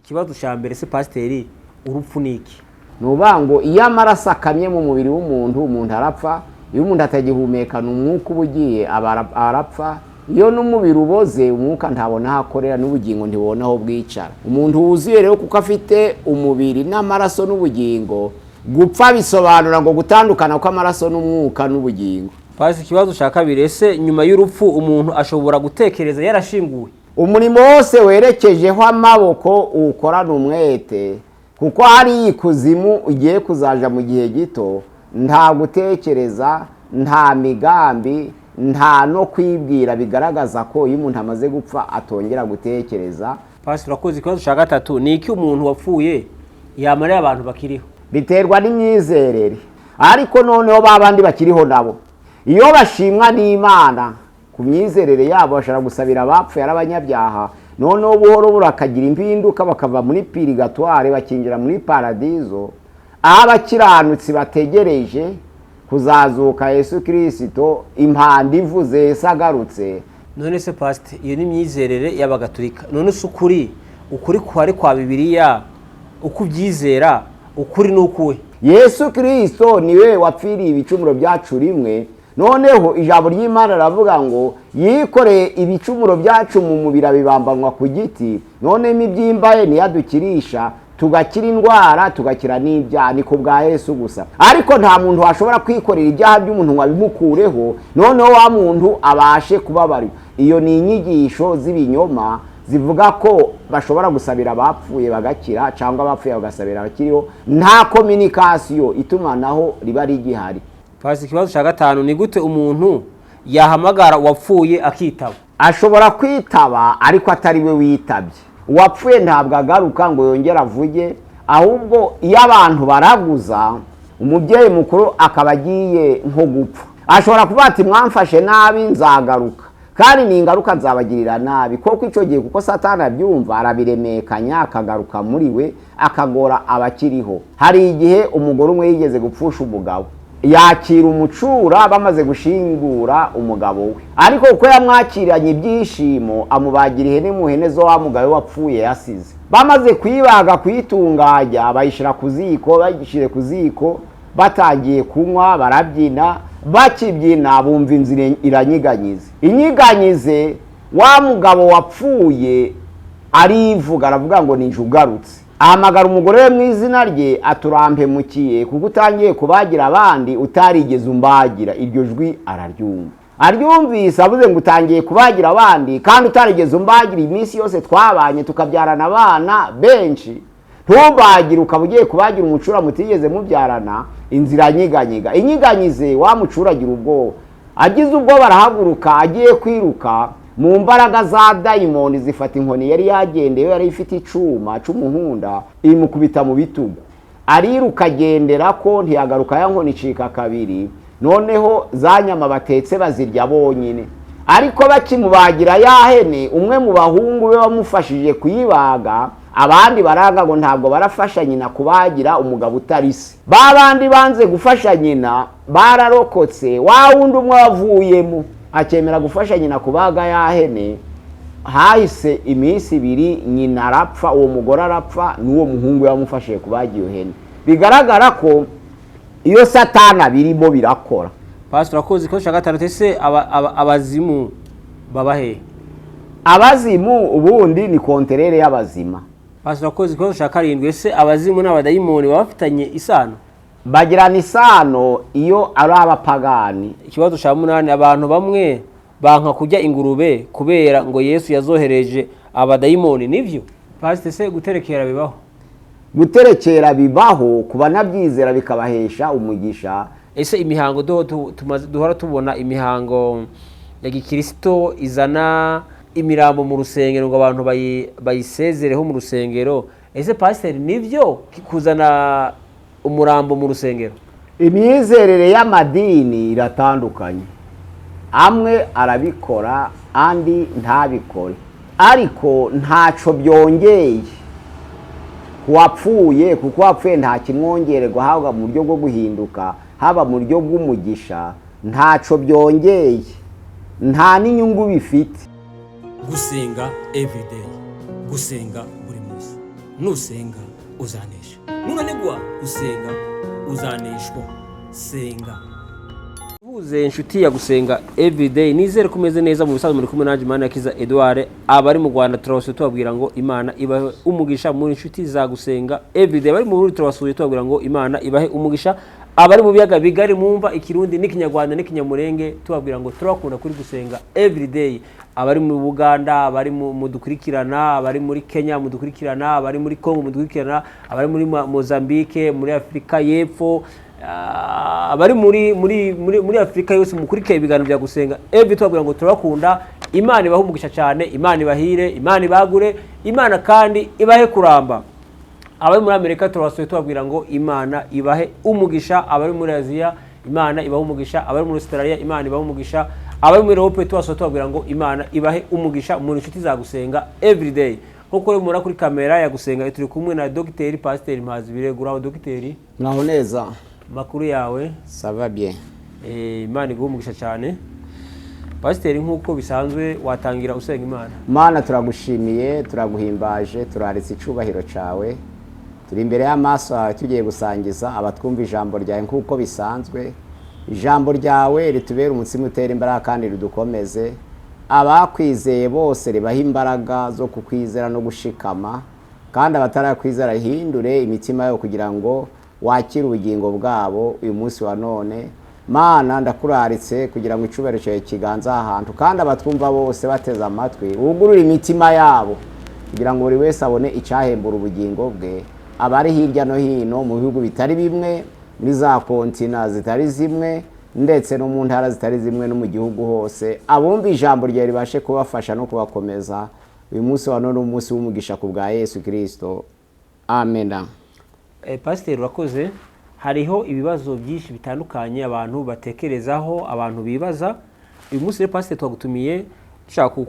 Ikibazo cya mbere se, pasiteri, urupfu ni iki? Ni ukuvuga ngo iyo amaraso akamye mu mubiri w'umuntu, umuntu arapfa. Iyo umuntu atagihumeka, ni umwuka uba ugiye, aba arapfa. Iyo n'umubiri uboze, umwuka ntabona aho akorera, n'ubugingo ntibubona aho bwicara. Umuntu wuzuye rero, kuko afite umubiri n'amaraso n'ubugingo, gupfa bisobanura ngo gutandukana kw'amaraso n'umwuka n'ubugingo. Pasi, ikibazo cya kabiri: ese nyuma y'urupfu umuntu ashobora gutekereza yarashinguwe? Umurimo wose werekejeho amaboko uwukorana umwete, kuko hari ikuzimu ugiye kuzaja mu gihe gito. Nta gutekereza, nta migambi, nta no kwibwira. Bigaragaza ko iyo umuntu amaze gupfa atongera gutekereza. Pasi, urakoze. Ikibazo cya gatatu: ni iki umuntu wapfuye yamarira abantu bakiriho? Biterwa n'imyizerere, ariko noneho ba bandi bakiriho nabo, iyo bashimwa n'Imana ku myizerere yabo, bashobora gusabira abapfuye ari abanyabyaha, noneho buhoro buhoro impinduka, bakava muri purigatoire bakinjira muri paradizo, aho abakiranutsi bategereje kuzazuka Yesu Kirisito, impanda ivuze, Yesu agarutse. None se pasite, iyo ni imyizerere y'Abagatulika. None se ukuri kwari kwa Bibiliya, uko ubyizera, ukuri ni ukuwe? Yesu Kirisito niwe wapfiriye ibicumuro byacu rimwe. Noneho ijambo ry'Imana riravuga ngo yikoreye ibicumuro byacu mu mubiri, abibambanwa ku giti. None imibyimba ye niyadukirisha, tugakira indwara, tugakira n'ibyaha. Ni ku bwa Yesu gusa. Ariko nta muntu washobora kwikorera ibyaha by'umuntu ngo abimukureho, noneho wa muntu abashe kubabarirwa. Iyo ni inyigisho z'ibinyoma zivuga ko bashobora gusabira abapfuye bagakira, cyangwa abapfuye bagasabira abakiriho. Nta communication, itumanaho riba rigihari. Pasi, ikibazo cya gatanu: ni gute umuntu yahamagara uwapfuye akitaba? Ashobora kwitaba, ariko atari we witabye. Uwapfuye ntabwo agaruka ngo yongere avuge. Ahubwo iyo abantu baraguza, umubyeyi mukuru akaba agiye nko gupfa, ashobora kuvuga ati: "Mwamfashe nabi, nzagaruka, kandi ni ingaruka nzabagirira nabi." Kuko icyo gihe, kuko Satani abyumva, arabiremekanya, akagaruka muri we, akagora abakiriho. Hari igihe umugore umwe yigeze gupfusha umugabo, yakira umucura bamaze gushingura umugabo we, ariko kuko yamwakiranye ibyishimo, amubagira ihene mu hene zo wa mugabo wapfuye yasize. Bamaze kuyibaga, kuyitunganya, bayishyira ku ziko. Bayishyire ku ziko, batangiye kunywa, barabyina. Bakibyina, bumva inzu iranyiganyize, inyiganyize. Wa mugabo wapfuye arivuga, aravuga ngo: "Nije ugarutse." Ahamagara umugore we mu izina rye, aturampemukiye kuko utangiye kubagira abandi utarigeze umbagira. Iryo jwi araryumva. Aryumvise, avuze ngo: "Utangiye kubagira abandi kandi utarigeze umbagira. Iminsi yose twabanye, tukabyarana abana benshi, ntumbagire, ukaba ugiye kubagira umucura mutigeze mubyarana." Inzira nyiganyiga, inyiganyize. Wa mucuragira ubwoba. Agize ubwoba, arahaguruka, agiye kwiruka, mu mbaraga za dayimoni zifata inkoni yari yagendeye, yari ifite icuma c'umuhunda, imukubita mu bitugu, ariruka, agendera ko ntiyagaruka. Ya nkoni icika kabiri. Noneho za nyama batetse bazirya bonyine. Ariko bakimubagira ya hene, umwe mu bahungu be wamufashije kuyibaga, abandi baranga ngo ntabwo barafasha nyina kubagira umugabo utari se. Ba bandi banze gufasha nyina bararokotse. Wa wundi umwe wavuyemo akemera gufasha nyina kubaga ya hene, hahise iminsi 2 nyina arapfa, uwo mugore arapfa, n'uwo muhungu yamufashije kubaga iyo hene. Bigaragara ko iyo Satana birimo birakora. Pastor, urakoze. Ikibazo cya gatandatu: ese abazimu baba he? Abazimu ubundi ni contraire y'abazima. Pastor, urakoze. Ikibazo cya karindwi: ese abazimu n'abadayimoni baba bafitanye isano? Bagirana isano iyo ari abapagani. Ikibazo cya munani: abantu bamwe banka kurya ingurube kubera ngo Yesu yazohereje abadayimoni, nibyo? Pastor, ese guterekera bibaho? Guterekera bibaho ku banabyizera, bikabahesha umugisha. Ese imihango duhora tubona, imihango ya gikirisito izana imirambo mu rusengero ngo abantu bayisezereho mu rusengero, ese pasiteri, nibyo kuzana umurambo mu rusengero? Imyizerere y'amadini iratandukanye. Amwe arabikora, andi ntabikore, ariko ntaco byongeye kuwapfuye, kuko uwapfuye nta kimwongererwa, haba mu buryo bwo guhinduka, haba mu buryo bw'umugisha. Ntaco byongeye, nta n'inyungu bifite. Gusenga everyday, gusenga buri munsi. Nusenga uzanesha, nunanigwa gusenga uzaneshwa. Senga. Uze inshuti ya Gusenga Everyday, nizere ko umeze neza. Mu bisanzwe muri kumwe nanjye, Manirakiza Edouard. Abari mu Rwanda turabasuye, tubabwira ngo Imana ibahe umugisha muri inshuti za Gusenga Everyday. Abari mu Burundi turabasuye, tubabwira ngo Imana ibahe umugisha. Abari mu biyaga bigari mwumva Ikirundi n'Ikinyarwanda n'Ikinyamurenge, tubabwira ngo turabakunda kuri Gusenga Everyday. Abari mu Buganda, abari mu mudukurikirana, abari muri Kenya mudukurikirana, abari muri Congo mudukurikirana, abari muri Mozambique, muri Afurika y'Epfo, abari muri Afurika yose mukurikira ibiganiro bya Gusenga Every, tubabwira ngo turabakunda. Imana ibahe umugisha cyane, Imana ibahire, Imana ibagure, Imana kandi ibahe kuramba. Abari muri Amerika turabasuye, tubabwira ngo Imana ibahe umugisha. Abari muri Aziya, Imana ibahe umugisha. Abari muri Australia, Imana ibahe umugisha. Abari muri Europe tubasuye, tubabwira ngo Imana ibahe umugisha mu inshuti za Gusenga Everyday. Nkuko rero mubona kuri kamera ya Gusenga, turi kumwe na Dogiteri Pasiteri Mpazi Biregura. Aho Dogiteri? Muraho neza. Makuru yawe? Ça va bien. Imana iguhe umugisha cyane, Pasiteri. Nk'uko bisanzwe watangira usenga Imana. Mana, turagushimiye, turaguhimbaje, turaritse icubahiro cawe. Turi imbere y'amaso yawe, tugiye gusangiza abatwumva ijambo ryawe. Nk'uko bisanzwe, ijambo ryawe ritubere umutsima utera imbaraga kandi ridukomeze. Abakwizeye bose ribaha imbaraga zo kukwizera no gushikama, kandi abatarakwizera rihindure imitima yabo kugira ngo wakire ubugingo bwabo uyu munsi wa none. Mana, ndakuraritse kugira ngo icubahiro cyawe kiganze aha hantu, kandi abatwumva bose bateze amatwi wugurure imitima yabo kugira ngo buri wese abone icyahembura ubugingo bwe. Abari hirya no hino mu bihugu bitari bimwe, muri za kontina zitari zimwe, ndetse no mu ntara zitari zimwe, no mu gihugu hose, abumva ijambo ryawe ribashe kubafasha no kubakomeza. Uyu munsi wa none umunsi w'umugisha ku bwa Yesu Kirisito, amena. Pasiteri, urakoze. Hariho ibibazo byinshi bitandukanye abantu batekerezaho, abantu bibaza. Uyu munsi rero, Pasiteri, twagutumiye dushaka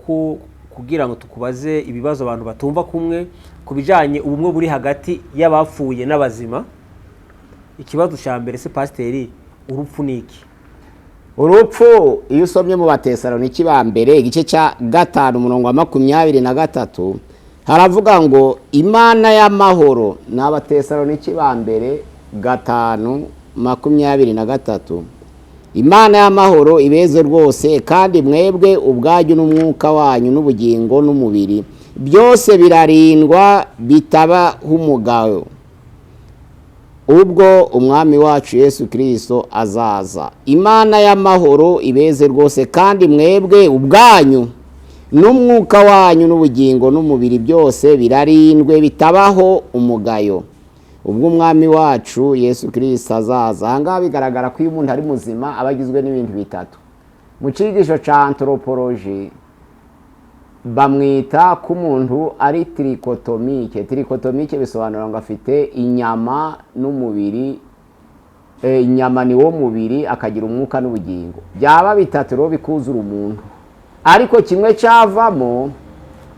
kugira ngo tukubaze ibibazo abantu batumva kumwe ku bijyanye ubumwe buri hagati y'abapfuye n'abazima. Ikibazo cya mbere se, Pasiteri, urupfu ni iki? Urupfu, iyo usomye mu Batesaloniki ba mbere igice cya 5 umurongo wa 23, haravuga ngo Imana y'amahoro. Ni Abatesaloniki ba mbere 5:23. Imana y'amahoro ibeze rwose, kandi mwebwe ubwanyu n'umwuka wanyu n'ubugingo n'umubiri byose birarindwa bitabaho umugayo ubwo Umwami wacu Yesu Kirisito azaza. Imana y'amahoro ibeze rwose, kandi mwebwe ubwanyu n'umwuka wanyu n'ubugingo n'umubiri byose birarindwe bitabaho umugayo ubwo Umwami wacu Yesu Kirisito azaza. Aha ngaha bigaragara ko iyo umuntu ari muzima aba agizwe n'ibintu bitatu. Mu cyigisho cya anthropologie bamwita ko umuntu ari trichotomique. Trichotomique bisobanura ngo afite inyama n'umubiri, inyama ni wo mubiri, akagira umwuka n'ubugingo. Byaba bitatu rero bikuzura umuntu, ariko kimwe cyavamo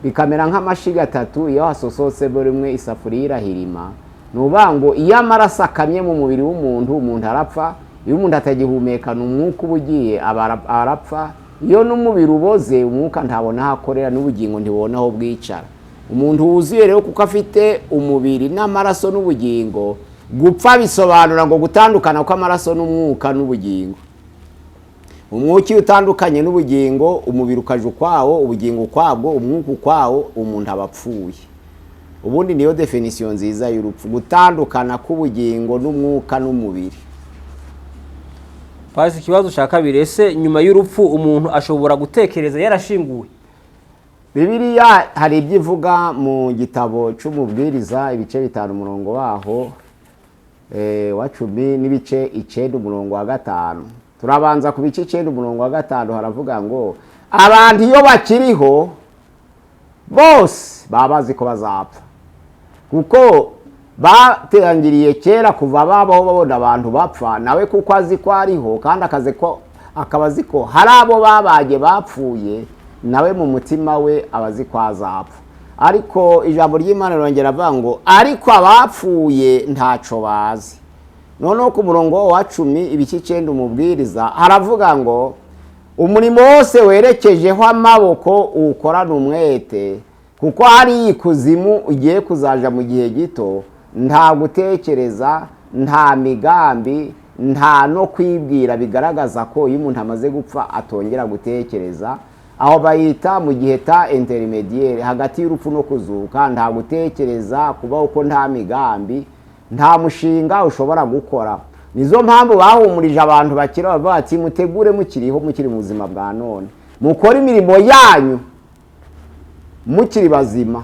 bikamera nk'amashiga atatu, iyo hasosotsemo rimwe isafuriya irahirima. Ni ukuvuga ngo iyo amaraso akamye mu mubiri w'umuntu, umuntu arapfa. Iyo umuntu atagihumeka, ni umwuka uba ugiye, aba arapfa. Iyo n'umubiri uboze, umwuka ntabona aho akorera, n'ubugingo ntibubona aho bwicara. Umuntu wuzuye rero, kuko afite umubiri n'amaraso n'ubugingo, gupfa bisobanura ngo gutandukana kw'amaraso n'umwuka n'ubugingo. Umwuka iyo utandukanye n'ubugingo, umubiri ukaja ukwawo, ubugingo ukwabwo, umwuka ukwawo, umuntu aba apfuye. Ubundi niyo définition nziza y'urupfu: gutandukana k'ubugingo n'umwuka n'umubiri. Pasi, ikibazo cya kabiri: ese nyuma y'urupfu umuntu ashobora gutekereza yarashinguwe? Bibiliya hari ibyo ivuga mu gitabo cy'Umubwiriza ibice 5 umurongo waho wa 10 n'ibice 9 umurongo wa 5. Turabanza ku bice 9 umurongo wa 5. Haravuga ngo abantu iyo bakiriho bose baba bazi ko bazapfa, kuko batangiriye kera, kuva babaho babona abantu bapfa. Nawe kuko azi ko ariho kandi akazi ko akaba azi ko hari abo babanye bapfuye, nawe mu mutima we aba azi ko azapfa. Ariko ijambo ry'Imana rirongera avuga ngo ariko abapfuye ntaco bazi. Noneho ku murongo wa 10 ibice 9 Umubwiriza, haravuga ngo umurimo wose werekejeho amaboko uwukorana umwete. Kuko hari ikuzimu ugiye kuzaja mu gihe gito, nta gutekereza, nta migambi, nta no kwibwira, bigaragaza ko iyo umuntu amaze gupfa atongera gutekereza. Aho bayita mu gihe ta intermediaire, hagati y'urupfu no kuzuka. Nta gutekereza kubaho, ko nta migambi, nta mushinga ushobora gukora. Nizo mpamvu bahumurije abantu bakira, bavuga bati: "Mutegure mukiriho, mukiri mu buzima bwa none, mukore imirimo yanyu mukiri bazima,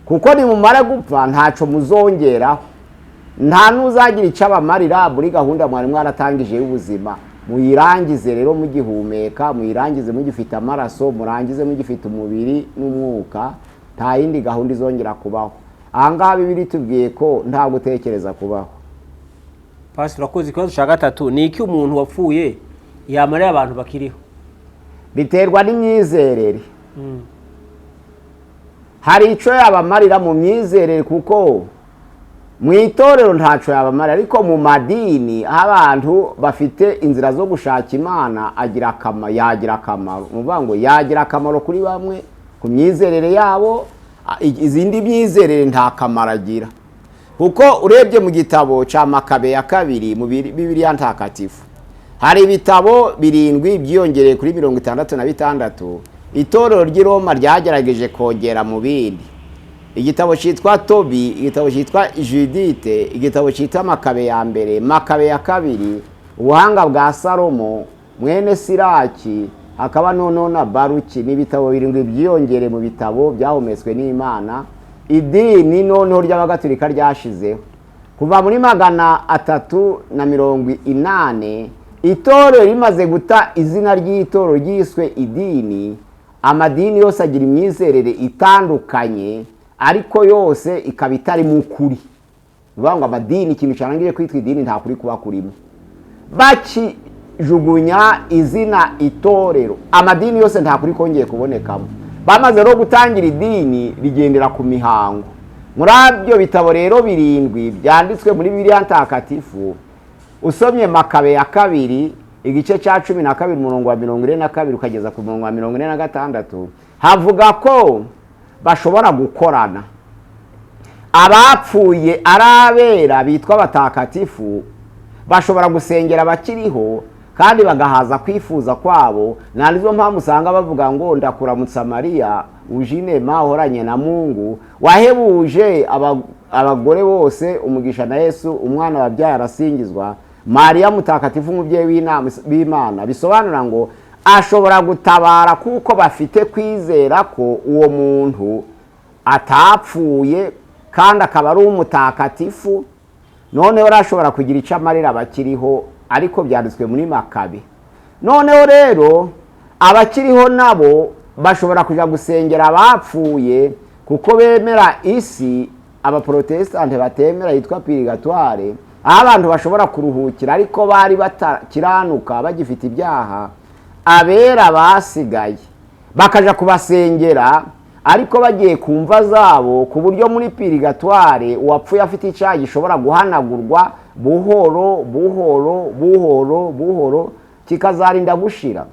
kuko nimumara gupfa ntaco muzongeraho, nta n'uzagira icyo abamarira muri gahunda mwari mwaratangije y'ubuzima. Muyirangize rero mugihumeka, muyirangize mugifite amaraso, murangize mugifite umubiri n'umwuka. Nta yindi gahunda izongera kubaho." Ahangaha Bibiliya itubwiye ko nta gutekereza kubaho. Pastor, urakoze. Ikibazo cya gatatu ni iki: umuntu wapfuye yamarira abantu bakiriho? Biterwa n'imyizerere. Hari icyo yabamarira mu myizerere, kuko mu itorero ntacyo yabamarira, ariko mu madini aho abantu bafite inzira zo gushaka Imana agira akamaro, yagira akamaro. Ni ukuvuga ngo yagira akamaro kuri bamwe ku myizerere yabo, izindi myizerere nta kamaro agira. Kuko urebye mu gitabo cya Makabe ya kabiri mu Bibiliya Ntakatifu, hari ibitabo birindwi byiyongereye kuri 66 itorero ry'i Roma ryagerageje kongera mu bindi: igitabo cyitwa Tobi, igitabo cyitwa Judite, igitabo cyitwa Makabe ya mbere, Makabe ya kabiri, Ubuhanga bwa Salomo mwene Siraki, hakaba noneho na Baruki. Ni ibitabo birindwi byiyongereye mu bitabo byahumetswe n'Imana idini noneho ry'Abagatulika ryashizeho kuva muri 380. Itorero rimaze guta izina ry'itorero ryiswe idini, amadini yose agira imyizerere itandukanye, ariko yose ikaba itari mu kuri. Ni ukuvuga ngo amadini, ikintu cyarangije kwitwa idini, nta kuri kuba kurimo. Bakijugunya izina itorero, amadini yose nta kuri kongeye kubonekamo. Bamaze no gutangira idini rigendera ku mihango. Muri ibyo bitabo rero birindwi byanditswe muri Bibiliya Ntakatifu, usomye Makabe ya kabiri igice cya 12, umurongo wa 42 ukageza ku murongo wa 46, havuga ko bashobora gukorana. Abapfuye ari abera bitwa abatakatifu bashobora gusengera abakiriho kandi bagahaza kwifuza kwabo. Nta nizo mpamvu usanga bavuga ngo: "Ndakuramutsa Mariya, uje inema, uhoranye na Mungu, wahebuje abagore bose umugisha, na Yesu umwana wabyaye arasingizwa, Mariya mutakatifu umubyeyi w'Imana." Bisobanura ngo ashobora gutabara, kuko bafite kwizera ko uwo muntu atapfuye kandi akaba ari umutakatifu. Noneho arashobora kugira icyo amarira abakiriho, ariko byanditswe muri Makabe. Noneho rero abakiriho nabo bashobora kujya gusengera abapfuye, kuko bemera isi Abaporotesitanti batemera yitwa purigatoire, aho abantu bashobora kuruhukira ariko bari batakiranuka, bagifite ibyaha. Abera basigaye bakaja kubasengera, ariko bagiye ku mva zabo, ku buryo muri purigatoire uwapfuye afite icyaha gishobora guhanagurwa buhoro buhoro buhoro buhoro, kikazarinda gushira.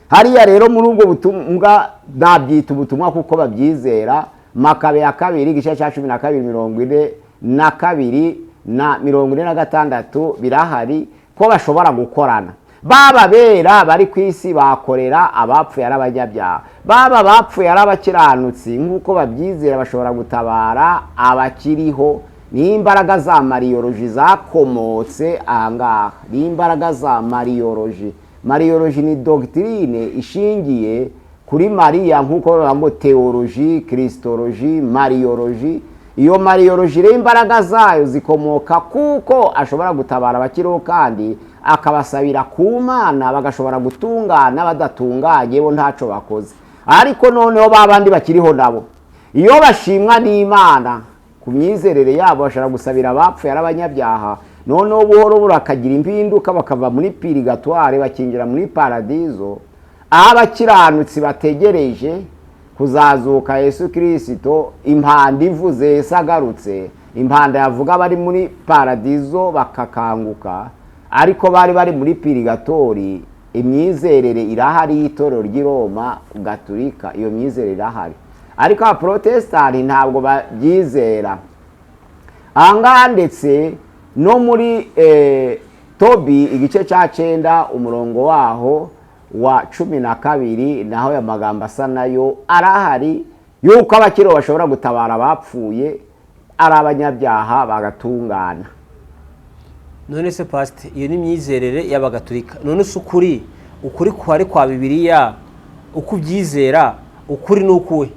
Hariya rero muri ubwo butumwa, nabyita ubutumwa kuko babyizera, Makabe ya kabiri igice cya 12, 42 na 46, birahari ko bashobora gukorana. Baba bera bari ku isi bakorera abapfuye ari abanyabyaha, baba bapfuye ari abakiranutsi nk'uko babyizera bashobora gutabara abakiriho. Ni imbaraga za mariologie zakomotse ahangaha, ni imbaraga za mariologie. Mariologie ni doctrine ishingiye kuri Mariya, nk'uko bavuga ngo théologie, christologie, mariologie. Iyo mariologie rero imbaraga zayo zikomoka kuko ashobora gutabara abakiriho kandi akabasabira ku Mana, bagashobora gutungana badatunganye, bo ntaco bakoze. Ariko noneho ba bandi bakiriho nabo, iyo bashimwa n'Imana ku myizerere yabo, bashobora gusabira abapfuye ari abanyabyaha. Noneho buhoro buhoro bakagira impinduka, bakava muri purigatoire bakinjira muri paradizo, aho abakiranutsi bategereje kuzazuka Yesu Kirisito. Impanda ivuze, Yesu agarutse, impanda yavuga, bari muri paradizo bakakanguka, ariko bari bari muri purigatori. Imyizerere irahari y'itorero ry'i Roma Gaturika, iyo myizerere irahari. Ariko abaporotesitanti ntabwo babyizera. Ahangaha ndetse no muri Tobi igice cya 9 umurongo waho wa 12, naho aya magambo asa nayo arahari, yuko abakiriho bashobora gutabara abapfuye ari abanyabyaha bagatungana. None se pasite, iyo ni imyizerere y'abagatulika. None se ukuri kwari kwa Bibiliya, uko ubyizera, ukuri ni ukuwe?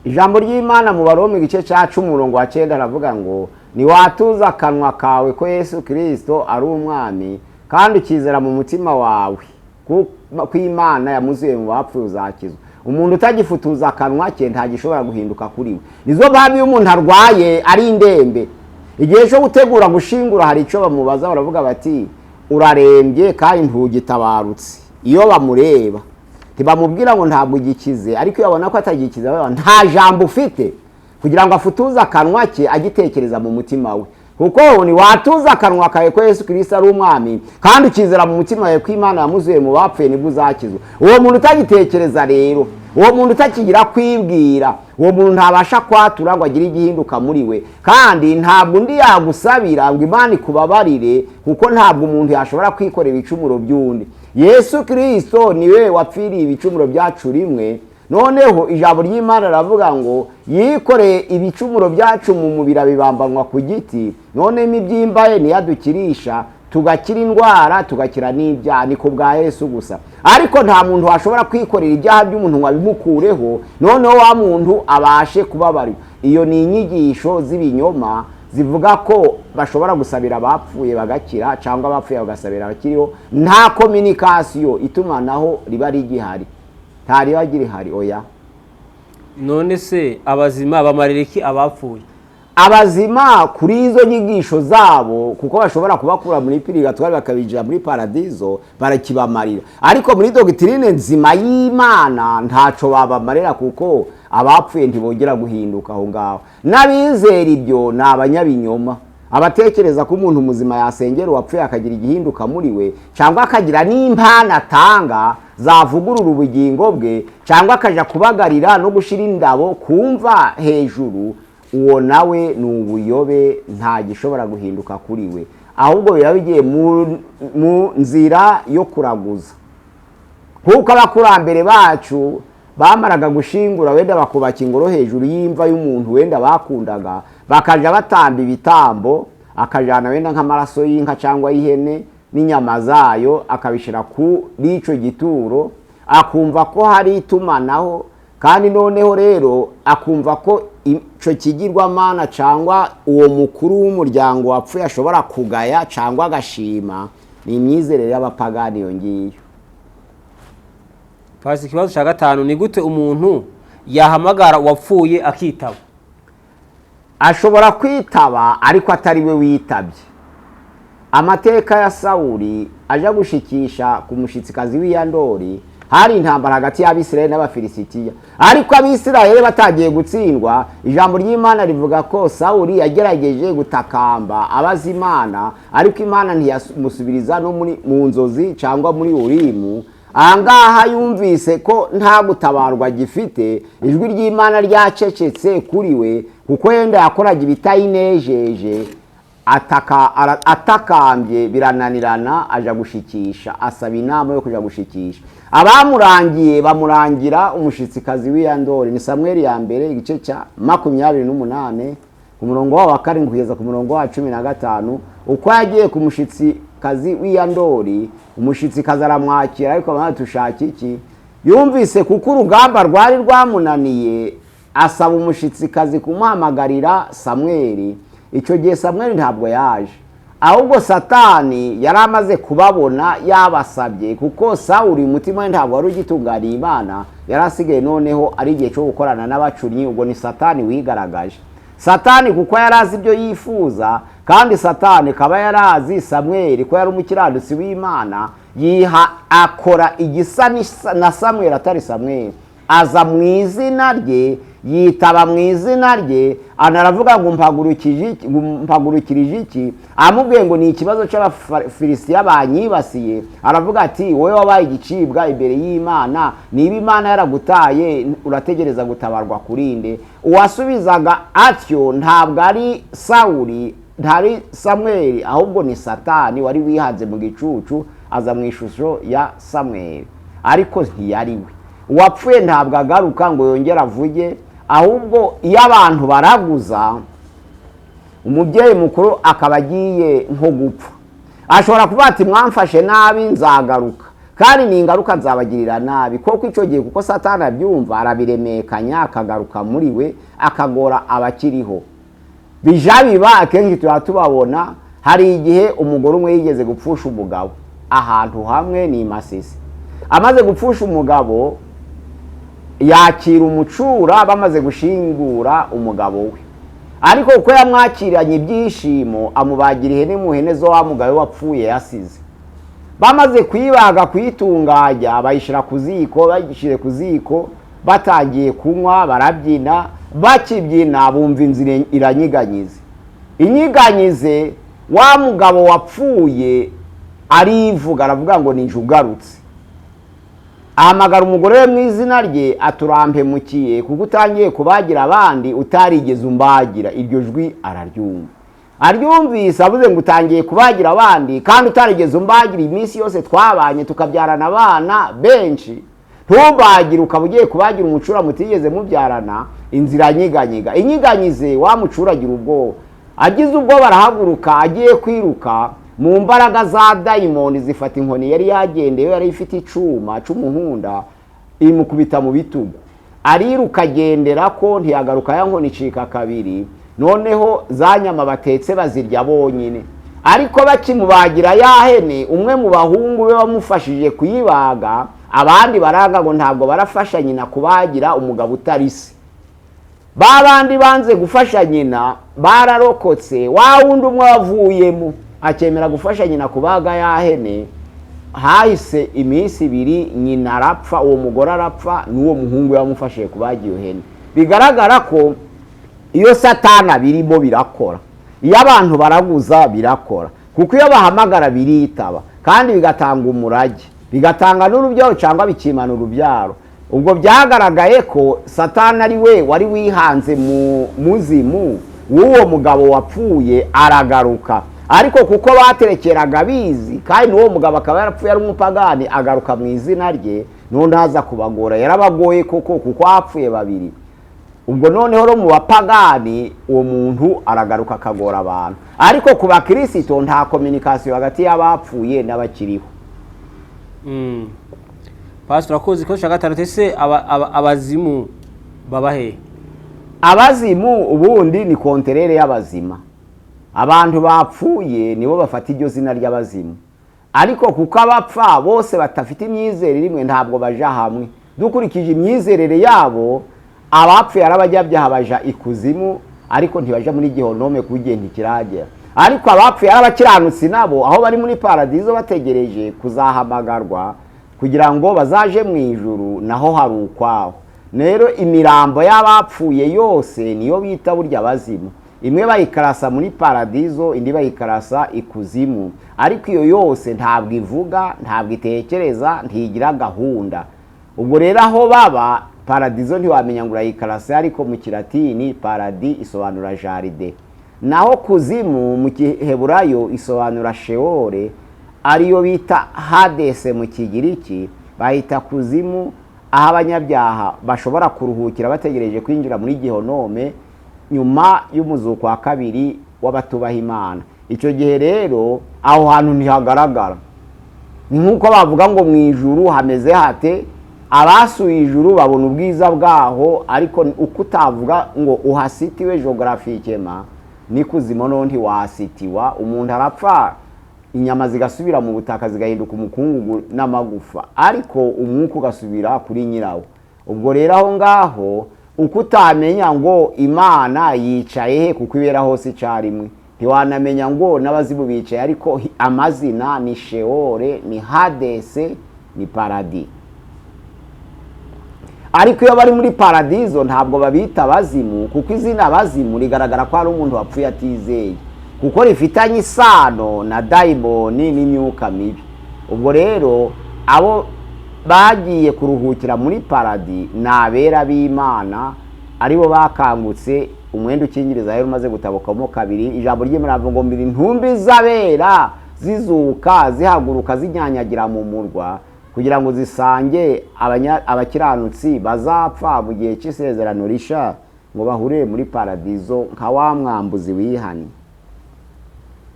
Ijambo ry'Imana mu Baroma igice cya 10 umurongo wa 9 aravuga ngo niwatuza akanwa kawe ko Yesu Kirisito ari umwami, kandi ukizera mu mutima wawe ko Imana yamuzuye mu bapfuye, uzakizwa. Umuntu utagifutuza akanwa ke ntagishobora guhinduka kuri we. Nizo mpamvu iyo umuntu arwaye ari indembe, igihe cyo gutegura gushingura hari icyo bamubaza, baravuga bati urarembye kandi ntugitabarutse. Iyo bamureba ntibamubwira ngo ntabwo ugikize, ariko iyo babona ko atagikize nta jambo ufite kugira ngo afutuze akanwa ke agitekereza mu mutima we. Kuko ni watuza akanwa kawe ko Yesu Kirisito ari umwami, kandi ukizera mu mutima wawe ko Imana yamuzuye mu bapfuye, nibwo uzakizwa. Uwo muntu utagitekereza rero, uwo muntu utakigira kwibwira, uwo muntu ntabasha kwatura ngo agire igihinduka muri we. Kandi ntabwo undi yagusabira ngo Imana ikubabarire, kuko ntabwo umuntu yashobora kwikorera ibicumuro by'undi. Yesu Kirisito niwe wapfiriye ibicumuro byacu rimwe. Noneho ijambo ry'Imana riravuga ngo yikoreye ibicumuro byacu mu mubiri abibambanwa ku giti, none imibyimba ye niyadukirisha tugakira indwara, tugakira n'ibyaha. Ni ku bwa Yesu gusa. Ariko nta muntu washobora kwikorera ibyaha by'umuntu ngo abimukureho, noneho wa muntu abashe kubabarirwa. Iyo ni inyigisho z'ibinyoma zivuga ko bashobora gusabira abapfuye bagakira, cyangwa abapfuye bagasabira abakiriho. Nta kominikasiyo, itumanaho riba rigihari, nta riba rihari, oya. None se abazima bamarira iki abapfuye? Abazima kuri izo nyigisho zabo, kuko bashobora kubakura muri purigatoire bakabinjira muri paradizo, barakibamarira. Ariko muri dogitirine nzima y'Imana ntaco babamarira, kuko abapfuye ntibongera guhinduka aho ngaho. N'abizera ibyo ni abanyabinyoma, abatekereza ko umuntu muzima yasengera uwapfuye akagira igihinduka muri we, cyangwa akagira n'impano atanga zavugurura ubugingo bwe, cyangwa akaja kubagarira no gushira indabo kumva hejuru, uwo nawe ni ubuyobe, nta gishobora guhinduka kuri we. Ahubwo biba bigiye mu nzira yo kuraguza. Kuko abakurambere bacu bamaraga gushingura wenda bakubaka ingoro hejuru y'imva y'umuntu wenda bakundaga, bakaja batamba ibitambo, akajana wenda nk'amaraso y'inka cyangwa y'ihene n'inyama zayo, akabishira kuri ico gituro, akumva ko hari itumanaho. Kandi noneho rero akumva ko ico kigirwamana cyangwa uwo mukuru w'umuryango wapfuye ashobora kugaya cyangwa agashima. Ni imyizerere y'abapagani iyo ngiyo. Pasi, ikibazo cya 5 ni gute umuntu yahamagara uwapfuye akitaba? Ashobora kwitaba ariko atari we witabye. Amateka ya Sawuli aja gushikisha ku mushitsikazi w'Iyandori, hari intambara hagati y'Abisirayeli n'Abafilisitiya. Ariko Abisirayeli batagiye gutsindwa, ijambo ry'Imana rivuga ko Sawuli yagerageje gutakamba abaza Imana, ariko Imana ntiyamusubiriza no mu nzozi cyangwa muri Urimu. Ahangaha yumvise ko nta gutabarwa gifite, ijwi ry'Imana ryacecetse kuri we, kuko yenda yakoraga ibitayinejeje, atakambye birananirana, aja gushikisha, asaba inama yo kuja gushikisha. Abamurangiye bamurangira umushitsikazi w'Iyandori. Ni Samweli ya mbere igice cya 28 ku murongo wa 7 kugeza ku murongo wa 15. Uko yagiye ku mushitsikazi w'Iyandori, umushitsikazi aramwakira, ariko bamwe iki? Yumvise kuko urugamba rwari rwamunaniye, asaba umushitsikazi kumuhamagarira Samweli. Icyo gihe Samweli ntabwo yaje, ahubwo Satani yari amaze kubabona yabasabye, kuko Sawuli umutima we ntabwo wari ugitunganiye Imana, yari asigaye noneho ari igihe cyo gukorana n'abacunnyi. Ubwo ni Satani wigaragaje. Satani kuko yari azi ibyo yifuza, kandi Satani kaba yari azi Samweli ko yari umukiranutsi w'Imana, yiha akora igisa na Samweli atari Samweli, aza mu izina rye, Yitaba mu izina rye, anaravuga ngo mpagurukirije iki? Amubwiye ngo ni ikibazo cy'Abafilisitiya banyibasiye. Aravuga ati wowe wabaye igicibwa imbere y'Imana, niba Imana yaragutaye urategereza gutabarwa kurinde? Uwasubizaga atyo ntabwo ari Sawuli, ntari Samweli, ahubwo ni Satani wari wihanze mu gicucu aza mu ishusho ya Samweli, ariko ntiyari we. Uwapfuye ntabwo agaruka ngo yongere avuge, ahubwo iyo abantu baraguza umubyeyi mukuru akaba agiye nko gupfa, ashobora kuvuga ati mwamfashe nabi nzagaruka, kandi ni ingaruka nzabagirira nabi. Kuko icyo gihe, kuko Satani abyumva, arabiremekanya akagaruka muri we akagora abakiriho. Bija biba akenshi tuba tubabona. Hari igihe umugore umwe yigeze gupfusha umugabo ahantu hamwe ni Masisi. Amaze gupfusha umugabo yakira umucura bamaze gushingura umugabo we, ariko kuko yamwakiranye ibyishimo amubagira ihene mu hene zo wa mugabo wapfuye yasize. Bamaze kuyibaga kuyitunganya bayishyira ku ziko, bayishyire ku ziko batangiye kunywa barabyina, bakibyina bumva inzira iranyiganyize. Inyiganyize wa mugabo wapfuye arivuga, aravuga ngo ninjye ugarutse. Ahamagara umugore we mu izina rye, aturampemukiye kuko utangiye kubagira abandi utarigeze umbagira. Iryo jwi araryumva, aryumvise avuze ngo utangiye kubagira abandi kandi utarigeze umbagira, iminsi yose twabanye tukabyarana abana benshi, ntumbagire ukaba ugiye kubagira umucura mutigeze mubyarana. Inzira nyiganyiga inyiganyize, wa mucura agira ubwoba, agize ubwoba arahaguruka agiye kwiruka, mu mbaraga za dayimoni zifata inkoni yari yagendeye, yari ifite icuma c'umuhunda, imukubita mu bitugu, ariruka agendera ko ntiyagaruka, ya nkoni icika kabiri. Noneho za nyama batetse bazirya bonyine, ariko bakimubagira ya hene, umwe mu bahungu be wamufashije kuyibaga, abandi baranga ngo ntabwo barafasha nyina kubagira umugabo utari se. Ba bandi banze gufasha nyina bararokotse, wa wundi umwe wavuyemo akemera gufasha nyina kubaga ya hene. Hahise iminsi ibiri nyina arapfa, uwo mugore arapfa, n'uwo muhungu yamufashije kubaga iyo hene. Bigaragara ko iyo Satana birimo birakora, iyo abantu baraguza birakora, kuko iyo bahamagara biritaba kandi bigatanga umurage, bigatanga n'urubyaro cyangwa bikimana urubyaro. Ubwo byagaragaye ko Satana ari we wari wihanze mu muzimu w'uwo mugabo wapfuye aragaruka, ariko kuko baterekeraga bizi kandi n'uwo mugabo akaba yarapfuye ari umupagani, agaruka mu izina rye none aza kubagora. Yarabagoye koko kuko hapfuye babiri. Ubwo noneho ro mu bapagani uwo muntu aragaruka akagora abantu, ariko ku bakirisito nta communication hagati y'abapfuye n'abakiriho. Pastor, urakoze. Ikibazo cya gatanu, ese abazimu baba he? Abazimu ubundi ni konterere y'abazima. Abantu bapfuye nibo bafata iryo zina ry'abazimu, ariko kuko abapfa bose batafite imyizerere imwe ntabwo baja hamwe. Dukurikije imyizerere yabo, abapfuye ari abanyabyaha baja ikuzimu, ariko ntibaja muri gihonome kuko igihe ntikiragera. Ariko abapfuye ari abakiranutsi nabo aho bari muri paradizo bategereje kuzahamagarwa kugira ngo bazaje mu ijuru, naho hari ukwaho. Rero imirambo y'abapfuye yose niyo bita burya abazimu. Imwe bayikarasa muri paradizo, indi bayikarasa ikuzimu, ariko iyo yose ntabwo ivuga, ntabwo itekereza, ntigira gahunda. Ubwo rero aho baba paradizo ntiwamenya ngo urayikarasa, ariko mu kilatini paradi isobanura jaride, naho kuzimu mu giheburayo isobanura sheore, ariyo bita hadese mu kigiriki. Bahita kuzimu aho abanyabyaha bashobora kuruhukira bategereje kwinjira muri gihonome nyuma y'umuzuko wa kabiri w'abatubaha Imana. Icyo gihe rero aho hantu ntihagaragara. Ni nk'uko bavuga ngo mu ijuru hameze hate, abasuye ijuru babona ubwiza bwaho, ariko uko utavuga ngo uhasitiwe geographicement ni kuzimu no ntiwasitiwa. Umuntu arapfa inyama zigasubira mu butaka zigahinduka umukungugu n'amagufa, ariko umwuka ugasubira kuri nyirawo. Ubwo rero aho ngaho uko utamenya ngo Imana yicaye he kuko ibera hose icyarimwe, ntiwanamenya ngo n'abazimu bicaye, ariko amazina ni Sheore, ni Hadese, ni Paradi. Ariko iyo bari muri paradizo ntabwo babita abazimu, kuko izina abazimu rigaragara ko hari umuntu wapfuye atizeye, kuko rifitanye isano na dayimoni n'imyuka mibi. Ubwo rero abo bagiye kuruhukira muri paradi ni abera b'Imana, aribo bakangutse umwenda ukingiriza rero umaze gutabukamo kabiri. Ijambo ry'Imana rivuga ngo mbiri intumbi z'abera zizuka zihaguruka zinyanyagira mu murwa, kugira ngo zisange abakiranutsi bazapfa mu gihe cy'isezerano risha, ngo bahurire muri paradizo nka wa mwambuzi wihannye.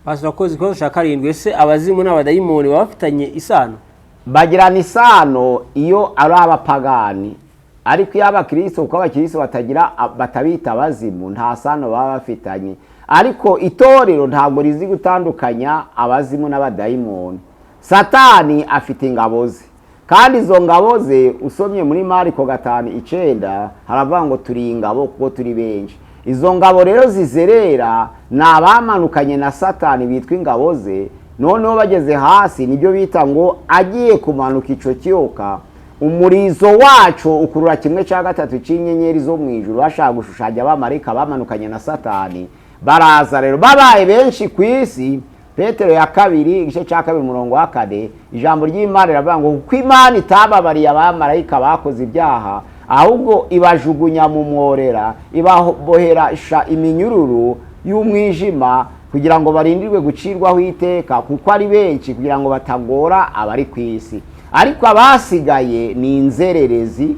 Pastor, urakoze. Ikibazo cya karindwi, ese abazimu n'abadayimoni baba bafitanye isano? Bagirana isano iyo ari abapagani, ariko iyo abakristo, kuko abakristo batagira batabita abazimu, nta sano baba bafitanye. Ariko itorero ntabwo rizi gutandukanya abazimu n'abadayimoni. Satani afite ingabo ze, kandi izo ngabo ze usomye muri Mariko 5:9 haravuga ngo turi ingabo kuko turi benshi. Izo ngabo rero zizerera ni abamanukanye na Satani bitwa ingabo ze. Noneho bageze hasi nibyo bita ngo agiye kumanuka ico kiyoka, umurizo wacu ukurura 1/3 cy'inyenyeri zo mu ijuru. Bashaka gushushanya abamarayika bamanukanye na Satani, baraza rero babaye benshi ku isi. Petero ya kabiri igice cya 2 umurongo wa 4, ijambo ry'Imana riravuga ngo kuko Imana itababariye abamarayika bakoze ibyaha, ahubwo ibajugunya mu mworera, ibabohesha iminyururu y'umwijima, kugira ngo barindirwe gucirwaho iteka, kuko ari benshi, kugira ngo batagora abari ku isi. Ariko abasigaye ni inzererezi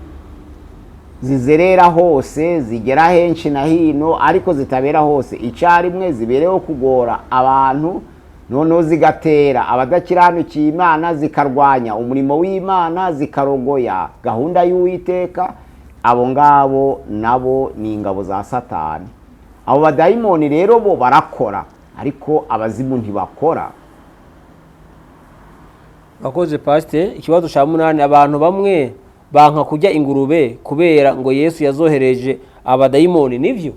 zizerera hose, zigera henshi na hino, ariko zitabera hose icyarimwe, zibereho kugora abantu. Noneho zigatera abadakiranukiye Imana, zikarwanya umurimo w'Imana, zikarogoya gahunda y'Uwiteka. Abo ngabo nabo ni ingabo za Satani. Abo badayimoni rero bo barakora, ariko abazimu ntibakora. Urakoze Pastor. Ikibazo cya 8, abantu bamwe banka kurya ingurube kubera ngo Yesu yazohereje abadayimoni, nivyo?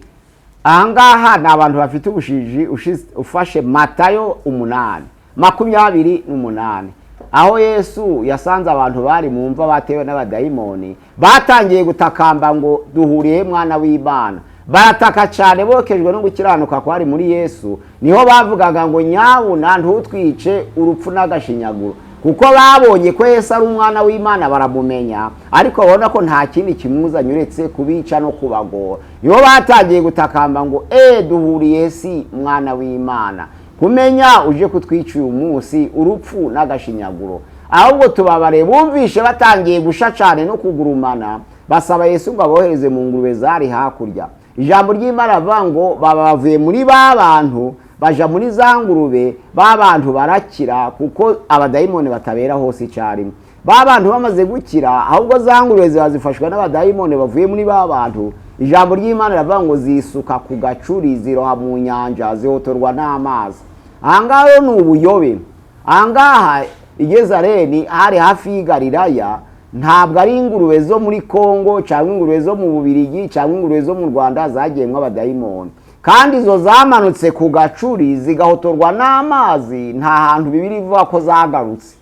Ahangaha ni abantu bafite ubujiji. Ufashe Matayo 8:28, aho Yesu yasanze abantu bari mu mva batewe n'abadayimoni, batangiye gutakamba ngo duhuriye mwana w'Imana. Barataka cyane bokejwe no gukiranuka kwari muri Yesu. Niho bavugaga ngo nyabuna ntutwice urupfu n'agashinyaguro, kuko babonye ko Yesu ari umwana w'Imana baramumenya, ariko babona ko nta kindi kimuzanye uretse kubica no kubagora. Niho batangiye gutakamba ngo duhuriye si mwana w'Imana, kumenya uje kutwica uyu munsi urupfu n'agashinyaguro. Ahubwo tubabare bumvishe batangiye gusha cyane no kugurumana, basaba Yesu ngo abohereze mu ngurube zari hakurya. Ijambo ry'Imana rivuga ngo baba bavuye muri ba bantu baja muri za ngurube, ba bantu barakira, kuko abadayimoni batabera hose icyarimwe. Ba bantu bamaze gukira, ahubwo za ngurube ziba zifashwa n'abadayimoni bavuye muri ba bantu. Ijambo ry'Imana rivuga ngo zisuka ku gacuri, ziroha mu nyanja, zihotorwa n'amazi. Ahangaha ni ubuyobe. Ahangaha i Gezareni hari hafi y'i Galilaya, ntabwo ari ingurube zo muri Kongo cyangwa ingurube zo mu Bubirigi cyangwa ingurube zo mu Rwanda zagiyemwo abadayimoni. Kandi izo zamanutse ku gacuri zigahotorwa n'amazi, nta hantu Bibiliya ivuga ko zagarutse.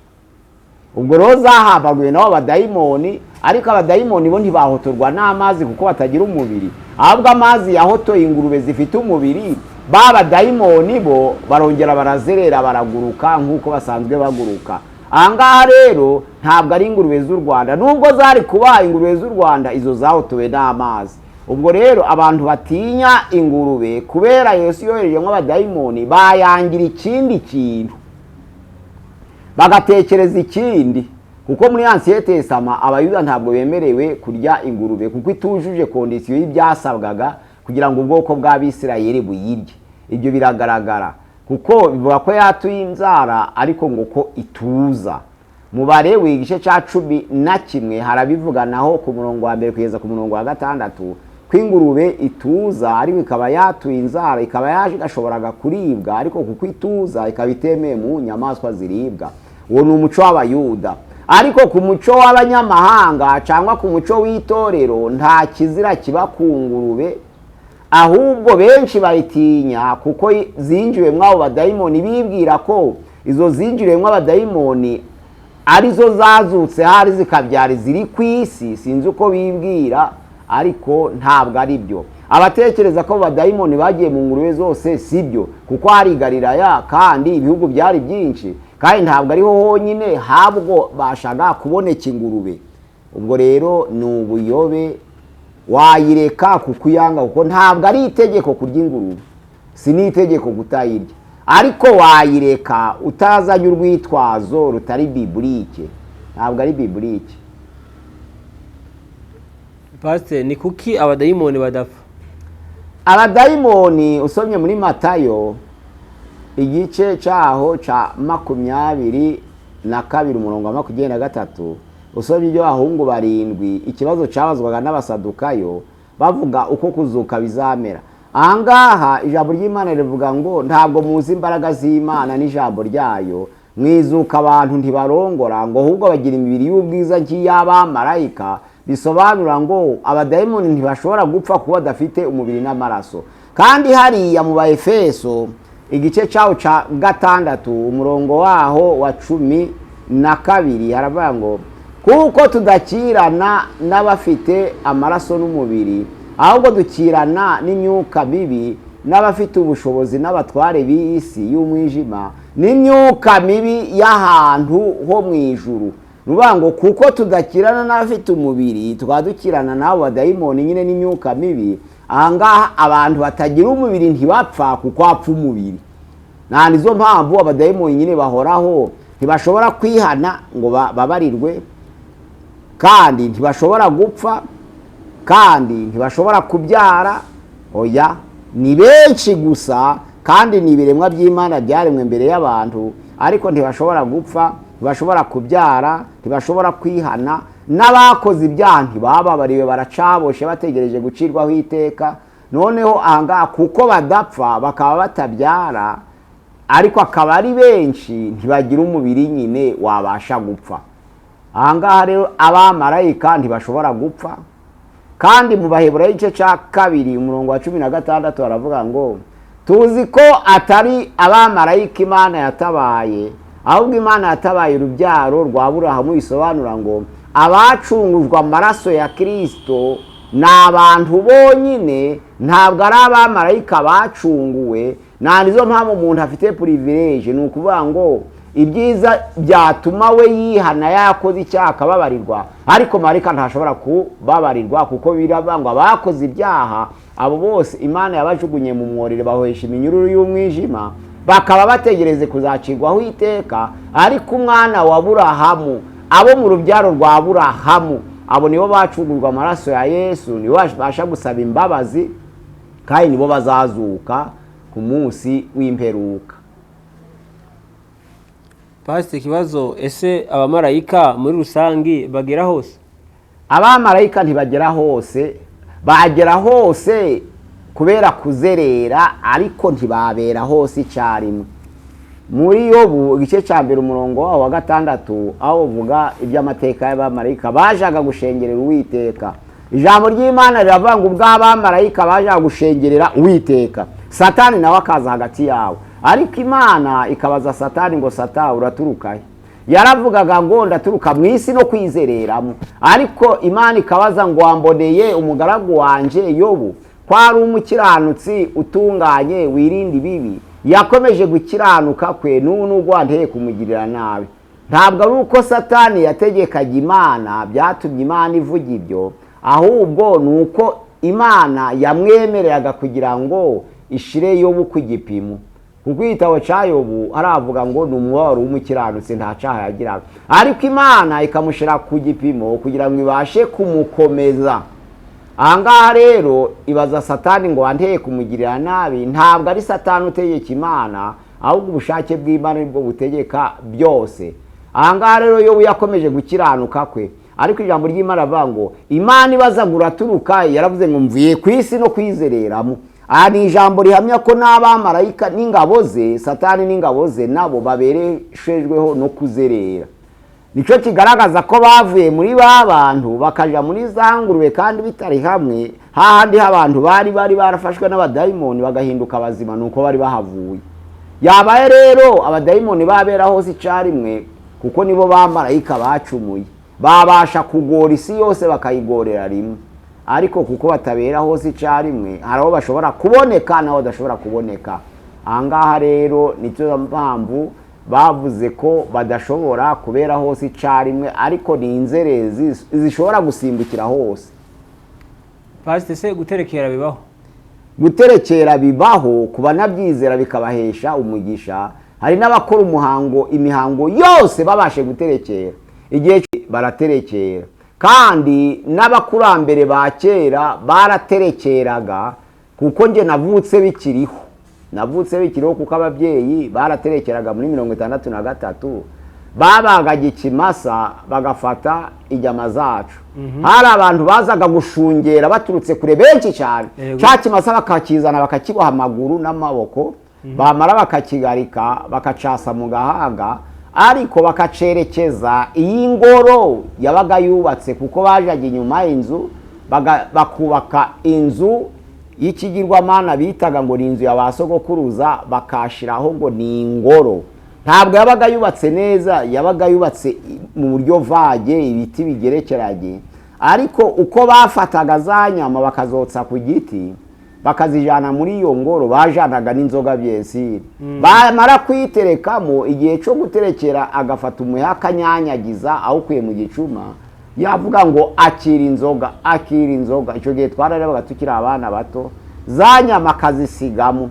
Ubwo rero zahambaguye nabo abadayimoni, ariko abadayimoni bo ntibahotorwa n'amazi kuko batagira umubiri, ahubwo amazi yahotoye ingurube zifite umubiri. Ba badayimoni bo barongera barazerera, baraguruka nk'uko basanzwe baguruka. Ahangaha rero ntabwo ari ingurube z'u Rwanda, nubwo zari kuba ingurube z'u Rwanda, izo zahotowe n'amazi. Ubwo rero abantu batinya ingurube kubera Yesu yohereje nk'abadayimoni, bayangira ikindi kintu, bagatekereza ikindi, kuko muri Ancien Testament abayuda ntabwo bemerewe kurya ingurube, kuko itujuje condition y'ibyasabwaga kugira ngo ubwoko bw'Abisirayeli buyirye. Ibyo biragaragara kuko bivuga ko yatuye inzara, ariko ngo ko ituza. Mu Balewi igice cya 11 harabivuganaho ku murongo wa 1 kugeza ku murongo wa 6, ko ingurube ituza, ariko ikaba yatuye inzara, ikaba yashoboraga kuribwa, ariko kuko ituza ikaba itemewe mu nyamaswa ziribwa. Uwo ni umuco w'Abayuda. Ariko ku muco w'abanyamahanga cyangwa ku muco w'itorero nta kizira kiba ku ngurube, ahubwo benshi bayitinya kuko zinjiwemwo abo badayimoni, bibwira ko izo zinjiriwemwo abadayimoni Arizo zazutse hari zikabyara ziri ku isi, sinzi uko bibwira, ariko ntabwo ari byo. Abatekereza ko abadayimoni bagiye mu ngurube zose si byo, kuko hari Galilaya kandi ibihugu byari byinshi, kandi ntabwo ariho honyine habwo bashaga kuboneka ingurube. Ubwo rero ni ubuyobe, wayireka kuko uyanga, kuko ntabwo ari itegeko kurya ingurube, si n'itegeko kutayirya, ariko wayireka utazanye urwitwazo rutari biburike, ntabwo ari biburike. Pasiteri, ni kuki abadayimoni badapfa? Abadayimoni usomye muri Matayo igice cyaho cya 22 umurongo wa 23, usomye ibyo bahungu barindwi, ikibazo cyabazwaga n'abasadukayo bavuga uko kuzuka bizamera. Ahangaha ijambo ry'Imana rivuga ngo ntabwo muzi imbaraga z'Imana n'ijambo ryayo, mwizuka abantu ntibarongora, ngo ahubwo bagira imibiri y'ubwiza nk'iy'abamarayika. Bisobanura ngo abadayimoni ntibashobora gupfa kuba badafite umubiri n'amaraso. Kandi hariya mu Baefeso igice cyaho cya 6 umurongo waho wa 12 haravuga ngo kuko tudakirana n'abafite amaraso n'umubiri, ahubwo dukirana n'imyuka mibi n'abafite ubushobozi n'abatware b'isi y'umwijima n'imyuka mibi y'ahantu ho mu ijuru. Nuvuga ngo kuko tudakirana n'abafite umubiri, tukaba dukirana n'abo badayimoni nyine n'imyuka mibi. Ahangaha abantu batagira umubiri ntibapfa kuko hapfa umubiri. Nta nizo mpamvu abadayimoni nyine bahoraho, ntibashobora kwihana ngo babarirwe, kandi ntibashobora gupfa, kandi ntibashobora kubyara. Oya, ni benshi gusa, kandi ni ibiremwa by'Imana byaremwe mbere y'abantu, ariko ntibashobora gupfa, ntibashobora kubyara, ntibashobora kwihana. N'abakoze ibyaha ntibababariwe, baracaboshe bategereje gucirwaho iteka. Noneho ahangaha kuko badapfa bakaba batabyara, ariko akaba ari benshi, ntibagira umubiri nyine wabasha gupfa. Ahangaha rero abamarayika ntibashobora gupfa. Kandi mu Baheburayo igice cya 2 umurongo wa 16 baravuga ngo tuzi ko atari abamarayika Imana yatabaye, ahubwo Imana yatabaye urubyaro rwa Aburahamu. Bisobanura ngo abacungujwe amaraso ya Kristo ni abantu bonyine, ntabwo ari abamarayika bacunguwe. Nta nizo mpamvu umuntu afite privilege, ni ukuvuga ngo ibyiza byatuma we yihana yakoze icyaha akababarirwa, ariko marayika ntashobora kubabarirwa, kuko biravuga ngo abakoze ibyaha abo bose Imana yabajugunye mu mworero, bahohesha iminyururu y'umwijima, bakaba bategereze kuzacirwaho iteka. Ariko umwana wa Aburahamu, abo mu rubyaro rwa Aburahamu, abo nibo bacungurwa amaraso ya Yesu, nibo babasha gusaba imbabazi, kandi nibo bazazuka ku munsi w'imperuka. Pasiteri, ikibazo, ese abamarayika muri rusange bagera hose? Abamarayika ntibagera hose, bagera hose kubera kuzerera, ariko ntibabera hose icyarimwe. Muri Yobu igice cya 1 umurongo waho wa 6, aho uvuga iby'amateka y'abamarayika bajaga gushengerera Uwiteka. Ijambo ry'Imana riravuga ngo ubwo abamarayika bajaga gushengerera Uwiteka, Satani nawe akaza hagati yawe. Ariko Imana ikabaza Satani ngo Satani uraturuka he? Yaravugaga ngo ndaturuka mu isi no kwizereramo. Ariko Imana ikabaza ngo wamboneye umugaragu wanje Yobu ko ari umukiranutsi utunganye wirinda ibibi, yakomeje gukiranuka kwe n'ubu nubwo wanteye kumugirira nabi. Ntabwo ari uko Satani yategekaga Imana byatumye Imana ivuga ibyo, ahubwo ni uko Imana yamwemereraga kugira ngo ishire Yobu ku gipimo. Kuko igitabo cya Yobu haravuga ngo ni umubabaro w'umukiranutsi nta cyaha yagiraga, ariko Imana ikamushyira ku gipimo kugira ngo ibashe kumukomeza. Ahangaha rero ibaza Satani ngo wanteye kumugirira nabi. Ntabwo ari Satani utegeka Imana, ahubwo ubushake bw'Imana nibwo butegeka byose. Ahangaha rero Yobu yakomeje gukiranuka kwe, ariko ijambo ry'Imana rivuga ngo Imana ibaza ngo uraturuka, yaravuze ngo mvuye ku isi no kwizereramo. Aha ni ijambo rihamya ko n'abamarayika n'ingabo ze, Satani n'ingabo ze nabo babereshejweho no kuzerera. Nicyo kigaragaza ko bavuye muri ba bantu bakaja muri za ngurube, kandi bitari hamwe hahandi abantu bari barafashwe n'abadayimoni bagahinduka bazima, nuko bari bahavuye. Yabaye rero abadayimoni babera hose icyarimwe, Kuko nibo bamarayika bacumuye, babasha kugora isi yose bakayigorera rimwe, ariko kuko batabera hose icyarimwe, hari aho bashobora kuboneka n'aho badashobora kuboneka. Ahangaha rero nicyo mpamvu bavuze ko badashobora kubera hose icyarimwe, ariko ni inzerezi zishobora gusimbukira hose. Pasiteri, se guterekera bibaho? Guterekera bibaho ku banabyizera, bikabahesha umugisha. Hari n'abakora umuhango, imihango yose babashe guterekera, igihe baraterekera. Kandi n'abakurambere ba kera baraterekeraga, kuko njye navutse bikiriho, navutse bikiriho, kuko ababyeyi baraterekeraga. Muri 63 babagaga ikimasa, bagafata inyama zacu. Hari abantu bazaga gushungera baturutse kure benshi cyane. Cya kimasa bakakizana, bakakiboha amaguru n'amaboko, bamara bakakigarika, bakacasa mu gahanga, ariko bakacerekeza iyi ngoro yabaga yubatse, kuko bajaga inyuma y'inzu bakubaka inzu y'ikigirwamana bitaga ngo ni inzu ya ba sogokuruza, bakashiraho ngo ni ingoro. Ntabwo yabaga yubatse neza, yabaga yubatse mu buryo vague, ibiti bigerekeranye. Ariko uko bafataga za nyama bakazotsa ku giti, bakazijana muri iyo ngoro, bajanaga n'inzoga byensiri. Bamara kuyiterekamo, igihe cyo guterekera, agafata umuheha akanyanyagiza awukuye mu gicuma, yavuga ngo "Akira inzoga, akira inzoga." Icyo gihe twararebaga tukiri abana bato, za nyama akazisigamo.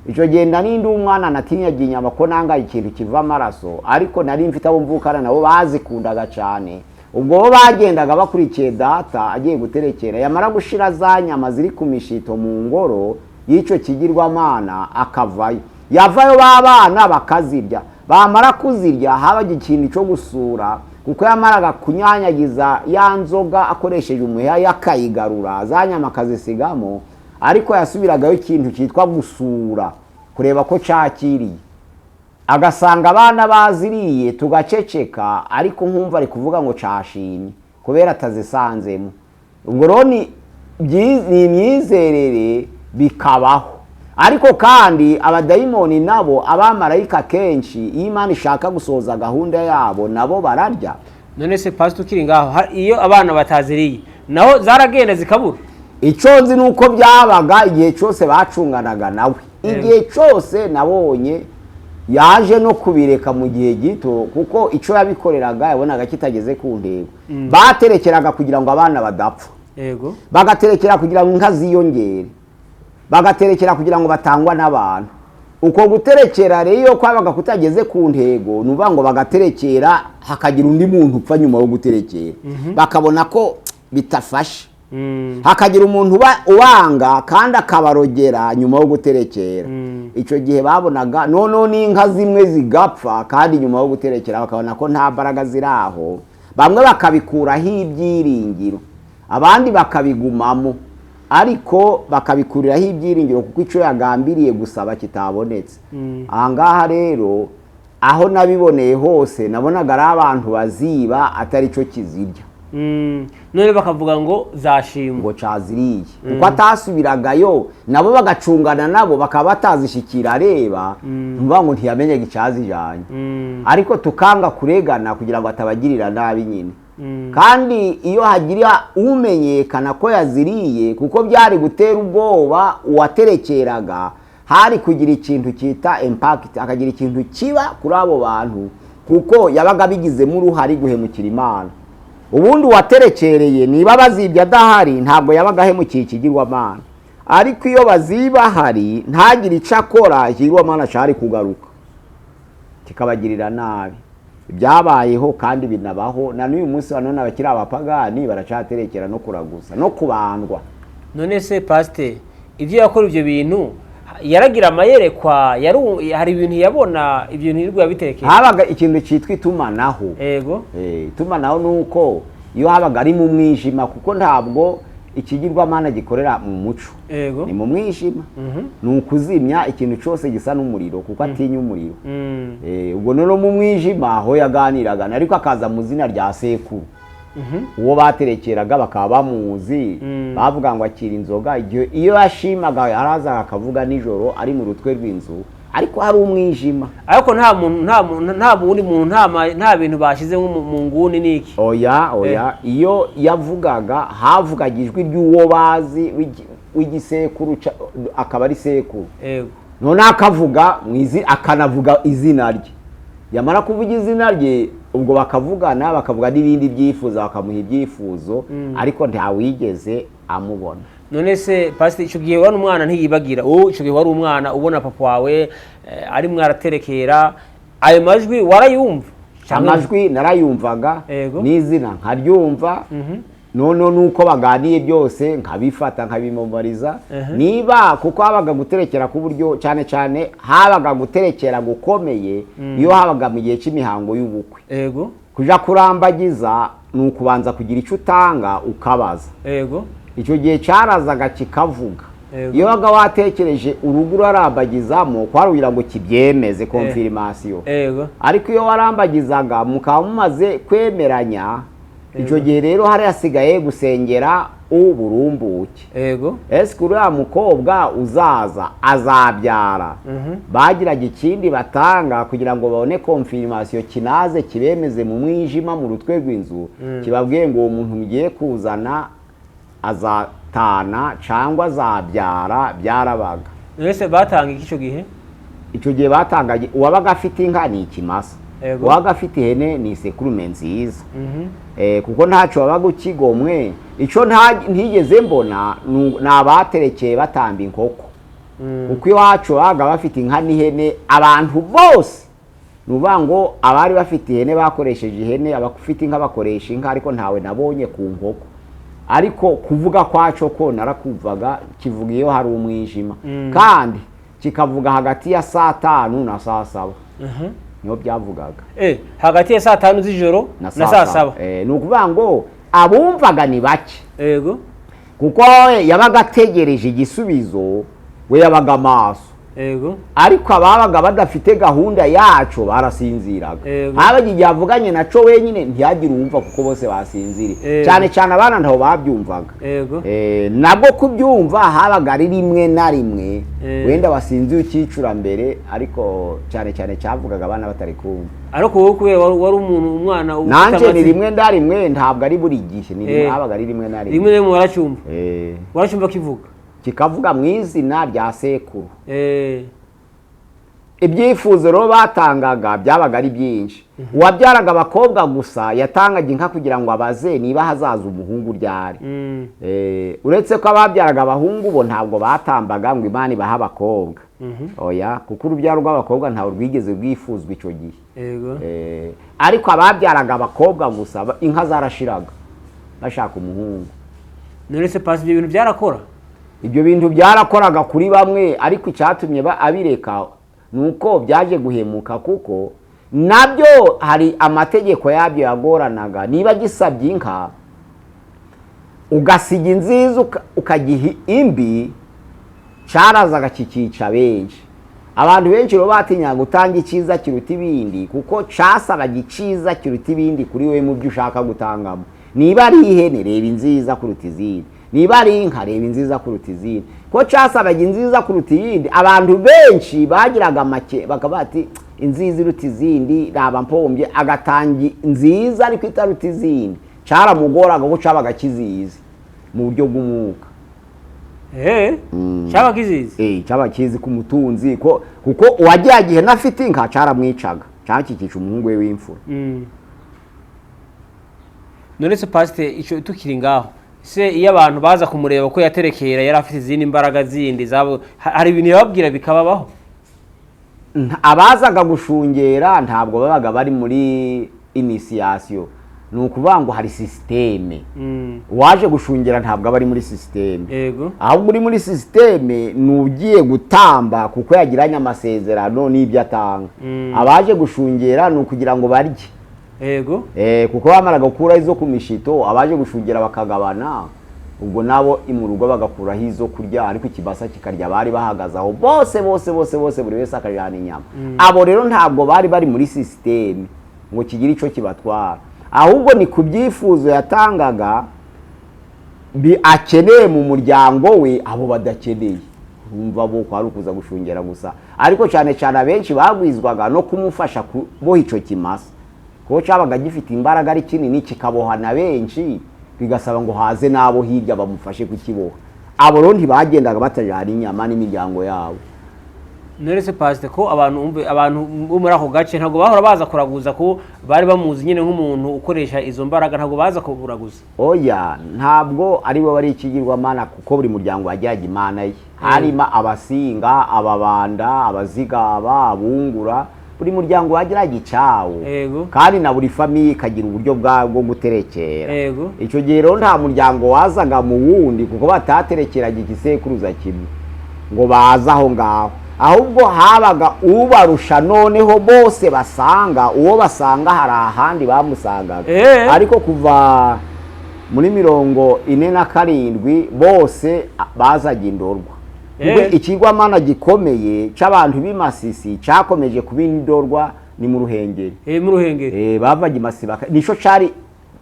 Icyo gihe nari ndi umwana, natinyaga inyama ko nanga ikintu kiva amaraso, ariko nari mfite abo mvukana nabo bazikundaga cyane. Ubwo bo bagendaga bakurikiye data agiye guterekera, yamara gushira za nyama ziri ku mishito mu ngoro y'icyo kigirwamana akavayo. Yavayo, ba bana bakazirya. Bamara kuzirya, habaga ikintu cyo gusura, kuko yamaraga kunyanyagiza ya nzoga akoresheje umuheha, yakayigarura, za nyama akazisigamo, ariko yasubiragayo ikintu cyitwa gusura, kureba ko cyakiriye, agasanga abana baziriye, tugaceceka, ariko nkumva ari kuvuga ngo cashimye kubera atazisanzemo. Ubwo rero ni imyizerere, bikabaho. Ariko kandi abadayimoni nabo, abamarayika, kenshi iyo Imana ishaka gusohoza gahunda yabo, nabo bararya. None se pastor, ukiri ngaho, iyo abana bataziriye naho zaragenda zikabura? Icyo nzi ni uko byabaga igihe cyose bacunganaga nawe. Igihe cyose nabonye yaje no kubireka mu gihe gito, kuko icyo yabikoreraga yabonaga kitageze ku ntego. Baterekeraga kugira ngo abana badapfa, bagaterekera kugira ngo inka ziyongere, bagaterekera kugira ngo batangwa n'abantu. Uko guterekera rero iyo kwabaga kutageze ku ntego, ni ukuvuga ngo bagaterekera hakagira undi muntu upfa nyuma yo guterekera, bakabona ko bitafashe, hakagira umuntu ubanga kandi akabarogera nyuma yo guterekera. Icyo gihe babonaga noneho n'inka zimwe zigapfa, kandi nyuma yo guterekera bakabona ko nta mbaraga ziri aho. Bamwe bakabikuraho ibyiringiro, abandi bakabigumamo, ariko bakabikuriraho ibyiringiro kuko icyo yagambiriye gusaba kitabonetse. Aha ngaha rero aho nabiboneye hose, nabonaga ari abantu baziba atari cyo kizirya. None bakavuga ngo zashimwa. Ngo caziriye, kuko atasubiragayo, nabo bagacungana nabo bakaba batazishikira areba, ntuvuga ngo ntiyamenyaga icyazijanye. Ariko tukanga kuregana kugira ngo atabagirira nabi nyine. Kandi iyo hagira umenyekana ko yaziriye, kuko byari gutera ubwoba uwaterekeraga, hari kugira ikintu cyita impact, akagira ikintu kiba kuri abo bantu, kuko yabaga abigizemo uruhare guhemukira Imana. Ubundi uwaterekereye, niba bazibye adahari, ntabwo yabaga ahemukiye ikigirwamana, ariko iyo baziba ahari ntagire icyo akora, ikigirwamana cyari kugaruka kikabagirira nabi. Byabayeho kandi binabaho na n'uyu munsi wa none, abakiri abapagani baracyaterekera no kuraguza no kubandwa. None se pasiteri, ibyo yakora, ibyo bintu yaragira amayerekwa, hari ibintu yabona, ibyo bintu yirirwa yabiterekeye? Habaga ikintu cyitwa itumanaho. Itumanaho ni uko iyo habaga ari mu mwijima, kuko ntabwo ikigirwamana gikorera mu muco, ni mu mwijima, ni ukuzimya ikintu cyose gisa n'umuriro, kuko atinya umuriro. Ubwo noneho mu mwijima aho yaganiraga, ariko akaza mu izina rya sekuru uwo baterekeraga, bakaba bamuzi. Bavuga ngo "Akira inzoga." Igihe iyo yashimaga, yarazaga akavuga nijoro ari mu rutwe rw'inzu. Ariko hari umwijima. Ariko nta muntu, nta muntu, nta wundi muntu, nta bintu bashize nko mu nguni niki? Oya, oya, iyo yavugaga havugaga ijwi ry'uwo bazi w'igisekuru, akaba ari sekuru. None akavuga mu akanavuga izina rye. Yamara kuvuga izina rye, ubwo bakavugana, bakavuga n'ibindi byifuzo, bakamuha ibyifuzo, ariko ntawigeze amubona. None se pastor, icyo gihe wari umwana, ntiyibagira wowe, icyo gihe wari umwana ubona papa wawe ari mwaraterekera, ayo majwi warayumva? Amajwi narayumvaga, n'izina nkaryumva, none nuko baganiye byose nkabifata, nkabimumariza. Niba kuko habaga guterekera ku buryo cyane cyane habaga guterekera gukomeye iyo habaga mu gihe cy'imihango y'ubukwe. Kuja kurambagiza ni ukubanza kugira icyo utanga, ukabaza. Icyo gihe cyarazaga kikavuga. Iyo wabaga watekereje urugo urarambagizamo, kwari kugira ngo kibyemeze, confirmation. Ariko iyo warambagizaga mukaba mumaze kwemeranya, icyo gihe rero hari hasigaye gusengera uburumbuke. Ese uriya mukobwa uzaza azabyara? Bagiraga ikindi batanga kugira ngo babone confirmation, kinaze kibemeze mu mwijima mu rutwe rw'inzu, kibabwiye ngo uwo muntu mugiye kuzana azatana cyangwa azabyara. Byarabaga. None se batanga iki icyo gihe? Icyo gihe batangaga, uwabaga afite inka ni ikimasa, uwabaga afite ihene ni isekurume nziza. Kuko ntacyo wabaga ukigomwe. Icyo ntigeze mbona ni abaterekeye batamba inkoko, kuko iwacu babaga bafite inka n'ihene abantu bose. Ni ukuvuga ngo abari bafite ihene bakoresheje ihene, abafite inka bakoresha inka, ariko ntawe nabonye ku nkoko. Ariko kuvuga kwaco ko narakumvaga, kivuga iyo hari umwijima, kandi kikavuga hagati ya saa 5 na saa 7, niho byavugaga. Hagati ya saa 5 z'ijoro na saa 7. Ni ukuvuga ngo abumvaga ni bake. Kuko yabaga ategereje igisubizo, we yabaga amaso. Ariko ababaga badafite gahunda yacu barasinziraga. Habaga igihe avuganye naco wenyine ntiyagire uwumva, kuko bose basinziriye. Cyane cyane abana ntaho babyumvaga. Nabwo kubyumva habaga ari rimwe na rimwe, wenda wasinziye ukicura mbere, ariko cyane cyane cyavugaga abana batari kumva. Ariko wowe kubera wari umuntu umwana nanjye ni rimwe na rimwe, ntabwo ari buri gihe, ni rimwe, habaga ari rimwe na rimwe. Rimwe na rimwe waracyumva. Waracyumva kivuga. Kikavuga mu izina rya sekuru. Ibyifuzo rero batangaga byabaga ari byinshi. Uwabyaraga abakobwa gusa yatangaga inka kugira ngo abaze niba hazaza umuhungu ryari. Uretse ko ababyaraga abahungu bo ntabwo batambaga ngo Imana ibahe abakobwa. Oya, kuko urubyaro rw'abakobwa ntawe rwigeze rwifuzwa icyo gihe. Ariko ababyaraga abakobwa gusa inka zarashiraga bashaka umuhungu. None se pasi ibyo bintu byarakora? Ibyo bintu byarakoraga kuri bamwe, ariko icyatumye abireka nuko byaje guhemuka, kuko nabyo hari amategeko yabyo yagoranaga. Niba gisabye inka ugasiga inziza ukagiha imbi, cyarazaga kikica benshi. Abantu benshi rero batinyaga gutanga icyiza kiruta ibindi, kuko cyasabaga icyiza kiruta ibindi kuri we mu byo ushaka gutangamo. Niba ari ihene, reba inziza kuruta izindi. Niba ari inka, reba inziza kuruta izindi. Ko cyasabaga inziza kuruta iyindi, abantu benshi bagiraga make bakaba bati inziza iruta izindi, raba mpombye, agatanga inziza ariko itaruta izindi. Cyaramugoraga kuko cyabaga kizizi mu buryo bw'umwuka. Cyaba kizizi? Cyaba kizi ku mutunzi, ko kuko uwagiye gihe nafite inka cyaramwicaga, cyakikica umuhungu we w'imfura. None se pastor, icyo tukiri ngaho, se iyo abantu baza kumureba ko yaterekera yari afite izindi mbaraga zindi zabo, hari ibintu yababwira bikababaho? Abazaga gushungera ntabwo babaga bari muri initiation, ni ukuvuga ngo hari systeme. Uwaje gushungera ntabwo aba ari muri systeme. Ahubwo uri muri systeme ni ugiye gutamba kuko yagiranye amasezerano n'ibyo atanga. Abaje gushungera ni ukugira ngo barye. Kuko bamaraga gukura izo ku mishito, abaje gushungera bakagabana, ubwo nabo mu rugo bagakuraho izo kurya, ariko ikibasa kikarya bari bahagaze aho bose bose bose bose, buri wese akajyana inyama. Abo rero ntabwo bari bari muri systeme ngo kigire ico kibatwara, ahubwo ni ku byifuzo yatangaga akeneye mu muryango we, abo badakeneye. Umva bo kwari ukuza gushungera gusa, ariko cyane cyane abenshi bagwizwaga no kumufasha kuboha ico kimasa, kuko cabaga gifite imbaraga ari kinini, kikaboha na benshi, bigasaba ngo haze n'abo hirya bamufashe kukiboha. Abo rero ntibagendaga batajana inyama n'imiryango yabo. None pasite, ko abantu abantu bo muri ako gace ntabwo bahora baza kuraguza, ko bari bamuzi nyine nk'umuntu ukoresha izo mbaraga, ntabwo baza kuraguza? Oya, ntabwo ari bo bari ikigirwamana, kuko buri muryango wagiraga imana ye. Harimo Abasinga, Ababanda, Abazigaba, Abungura, buri muryango wagiraga icyawo. Kandi na buri famille ikagira uburyo bwo guterekera. Icyo gihe rero nta muryango wazaga mu wundi, kuko bataterekeraga igisekuruza kimwe ngo baze aho ngaho, ahubwo habaga ubarusha, noneho bose basanga uwo basanga hari ahandi bamusangaga. Ariko kuva muri 47 bose bazaga Indorwa. Kuko ikigwamana gikomeye c'abantu b'i Masisi cakomeje kuba Indorwa, ni mu Ruhengeri. Mu Ruhengeri. Bavaga i Masisi nico cari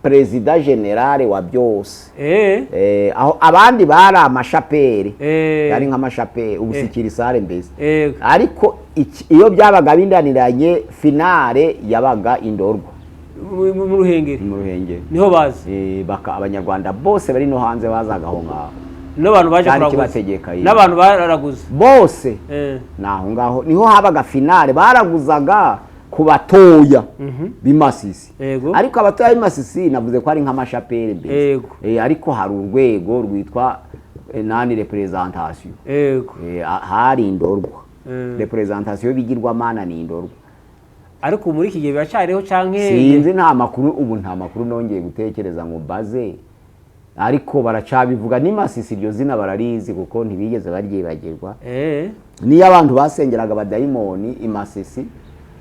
président général wa byose. Aho abandi bari amashaperi, yari nk'amashaperi ubusikirisare mbese. Ariko iyo byabaga binaniranye, finale yabaga Indorwa. Mu Ruhengeri. Mu Ruhengeri. Niho bazi. Baka abanyarwanda bose bari no hanze bazaga aho ngaho. N'abantu baje Cyari kuraguza. kibategeka, yego. N'abantu baraguza. Bose. Ni aho ngaho niho habaga finale, baraguzaga ku batoya b'i Masisi. Ariko abatoya b'i Masisi navuze ko ari nk'amashaperi mbese. Ariko hari urwego rwitwa nani, représentation. Hari Indorwa. Représentation y'ibigirwamana ni Indorwa. Ariko muri iki gihe biracyariho canke? Sinzi, nta makuru ubu, nta makuru nongeye gutekereza ngo mbaze, ariko baracabivuga ni Masisi, iryo zina bararizi kuko ntibigeze baryibagirwa. Niyo abantu basengeraga abadayimoni i Masisi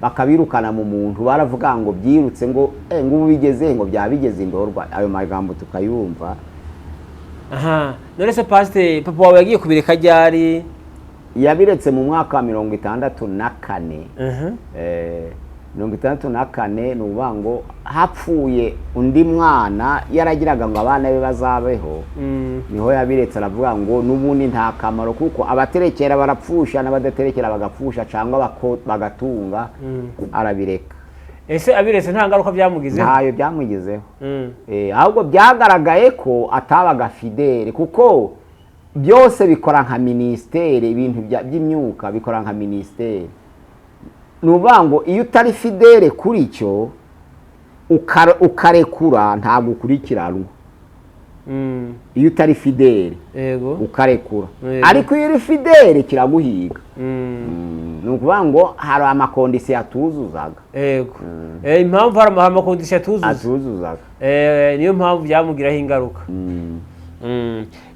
bakabirukana mu muntu, baravuga ngo byirutse ngo ngo ubu bigeze, ngo byaba bigeze Indorwa, ayo magambo tukayumva. Aha, none se pasite, papa wawe yagiye kubireka ryari? Yabiretse mu mwaka wa 64. 64, ni ukuvuga ngo hapfuye undi mwana, yaragiraga ngo abana be bazabeho. Niho yabiretse, aravuga ngo n'ubundi nta kamaro, kuko abaterekera barapfusha n'abadaterekera bagapfusha cyangwa bagatunga. Arabireka. Ese abiretse nta ngaruka byamugizeho? Ntayo byamugizeho. Ahubwo byagaragaye ko atabaga fidèle, kuko byose bikora nka minisiteri, ibintu by'imyuka bikora nka minisiteri. Ni ukuvuga ngo iyo utari fidèle kuri cyo ukarekura, ntabwo ukurikiranwa. Iyo utari fidèle ukarekura. Ariko iyo uri fidèle kiraguhiga. Ni ukuvuga ngo hari ama conditions atuzuzaga. Yego. Impamvu hari ama conditions atuzuza. Atuzuzaga. Niyo mpamvu byamugiraho ingaruka.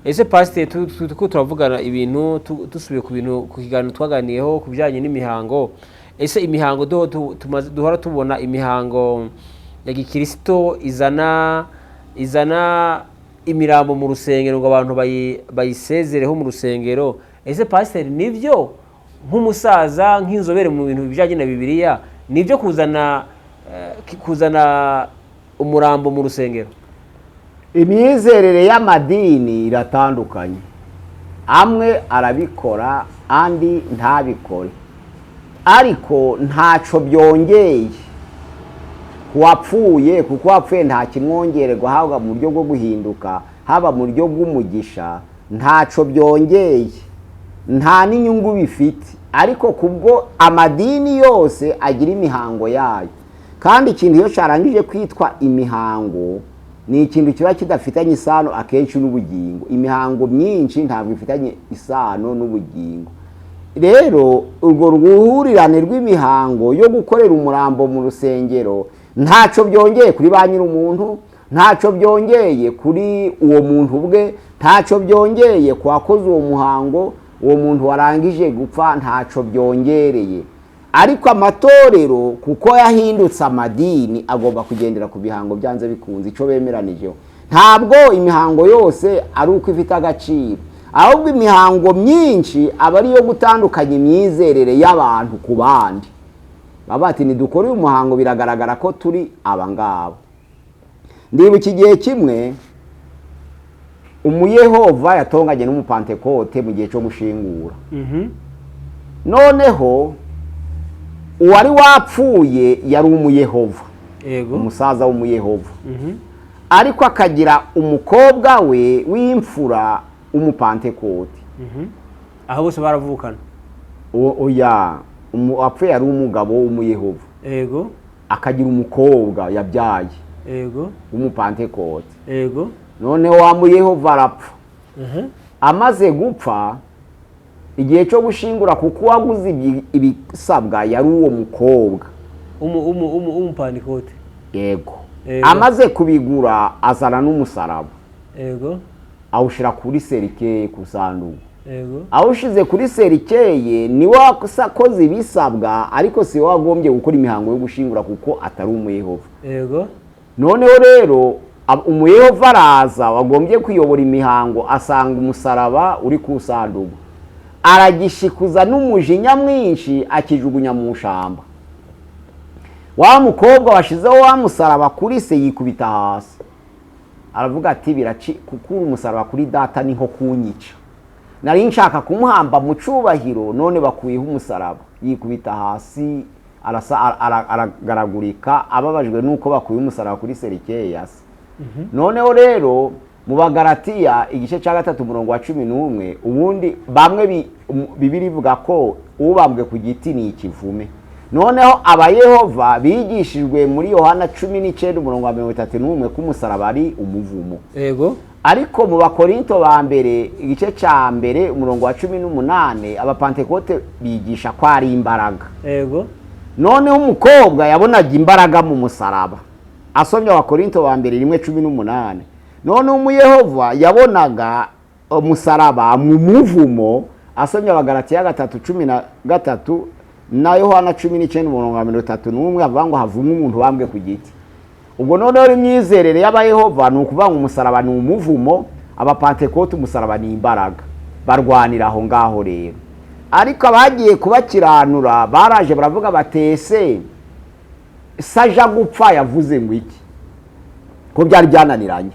Ese pasiteri, turiko turavugana ibintu, dusubiye ku bintu, ku kiganiro twaganiyeho ku bijyanye n'imihango, ese imihango duhora tubona, imihango ya gikirisito izana imirambo mu rusengero ngo abantu bayisezereho mu rusengero, ese pasiteri, nibyo, nk'umusaza, nk'inzobere mu bintu bijyanye na Bibiliya, nibyo kuzana umurambo mu rusengero? Imyizerere y'amadini iratandukanye, amwe arabikora andi ntabikore, ariko ntaco byongeye kuwapfuye, kuko uwapfuye nta kimwongererwa, haba mu buryo bwo guhinduka, haba mu buryo bw'umugisha, ntaco byongeye, nta n'inyungu bifite. Ariko kubwo amadini yose agira imihango yayo, kandi ikintu iyo cyarangije kwitwa imihango ni ikintu kiba kidafitanye isano akenshi n'ubugingo. Imihango myinshi ntabwo ifitanye isano n'ubugingo. Rero urwo ruhurirane rw'imihango yo gukorera umurambo mu rusengero ntacyo byongeye kuri ba nyir'umuntu, ntacyo byongeye kuri uwo muntu ubwe, ntacyo byongeye ku wakoze uwo muhango, uwo muntu warangije gupfa ntacyo byongereye. Ariko amatorero, kuko yahindutse amadini, agomba kugendera ku bihango byanze bikunze, icyo bemeranijeho. Ntabwo imihango yose ari uko ifite agaciro, ahubwo imihango myinshi aba ari iyo gutandukanya imyizerere y'abantu ku bandi. Baba bati nidukore uyu muhango biragaragara ko turi aba ngaba. Ndibuka igihe kimwe Umuyehova yatonganye n'Umupantekote mu gihe cyo gushingura. Noneho uwari wapfuye yari Umuyehova, umusaza w'Umuyehova, ariko akagira umukobwa we w'imfura w'Umupantekote. Aho bose baravukana? Oya, uwapfuye yari umugabo w'Umuyehova, akagira umukobwa yabyaye w'Umupantekote. Noneho wa Muyehova arapfa. Amaze gupfa, igihe cyo gushingura, kuko uwaguze ibisabwa yari uwo mukobwa Umupantekote. Yego. Amaze kubigura azana n'umusaraba, awushyira kuri cercueil, ku sanduku. Awushize kuri cercueil, niwe wakoze ibisabwa, ariko si we wagombye gukora imihango yo gushingura kuko atari Umuyehova. Noneho rero Umuyehova araza wagombye kuyobora imihango, asanga umusaraba uri ku sanduku, aragishikuza n'umujinya mwinshi, akijugunya mu shamba. Wa mukobwa washizeho wa musaraba kuri se yikubita hasi, aravuga ati: "Biraci gukura umusaraba kuri data ni nko kunyica. Nari nshaka kumuhamba mu cubahiro, none bakuyeho umusaraba." Yikubita hasi, arasa aragaragurika, ababajwe nuko bakuye umusaraba kuri cercueil ya se. Noneho rero mu Bagaratiya igice cya 3 umurongo wa 11, ubundi bamwe Bibiri ivuga ko ubambwe ku giti ni ikivume. Noneho Abayehova bigishijwe muri Yohana 19 umurongo wa 31 ko umusaraba ari umuvumo. Ariko mu Bakorinto ba mbere igice cya 1 umurongo wa 18, Abapantekote bigisha ko ari imbaraga. Noneho umukobwa yabonaga imbaraga mu musaraba, asomye Abakorinto ba mbere 1:18. Noneho Umuyehova yabonaga umusaraba mu muvumo, asomye Abagaratiya 3:13 na Yohana 19 umurongo wa 31, avuga ngo havumwe umuntu wambwe ku giti. Ubwo noneho imyizerere y'Abayehova ni ukuvuga ngo umusaraba ni umuvumo, Abapantekote umusaraba ni imbaraga. Barwanira aho ngaho rero. Ariko abagiye kubakiranura baraje baravuga batese saja gupfa yavuze ngo iki, ko byari byananiranye.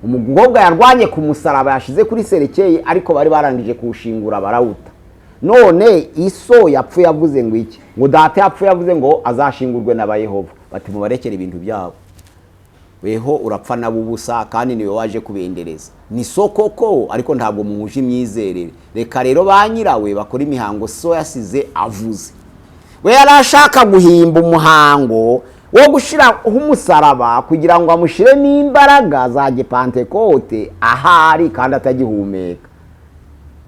Umukobwa yarwanye ku musaraba yashize kuri cercueil, ariko bari barangije kuwushingura barawuta. None iso yapfuye yavuze ngo iki? Ngo data yapfuye yavuze ngo azashingurwe n'Abayehova. Bati: "Mubarekere ibintu byabo, weho urapfa nabo ubusa, kandi niwe waje kubendereza ni so koko, ariko ntabwo muhuje imyizerere. Reka rero ba nyirawe bakora imihango so yasize avuze." We yari ashaka guhimba umuhango wo gushyiraho umusaraba kugira ngo amushyiremo imbaraga za gipantekote ahari kandi atagihumeka.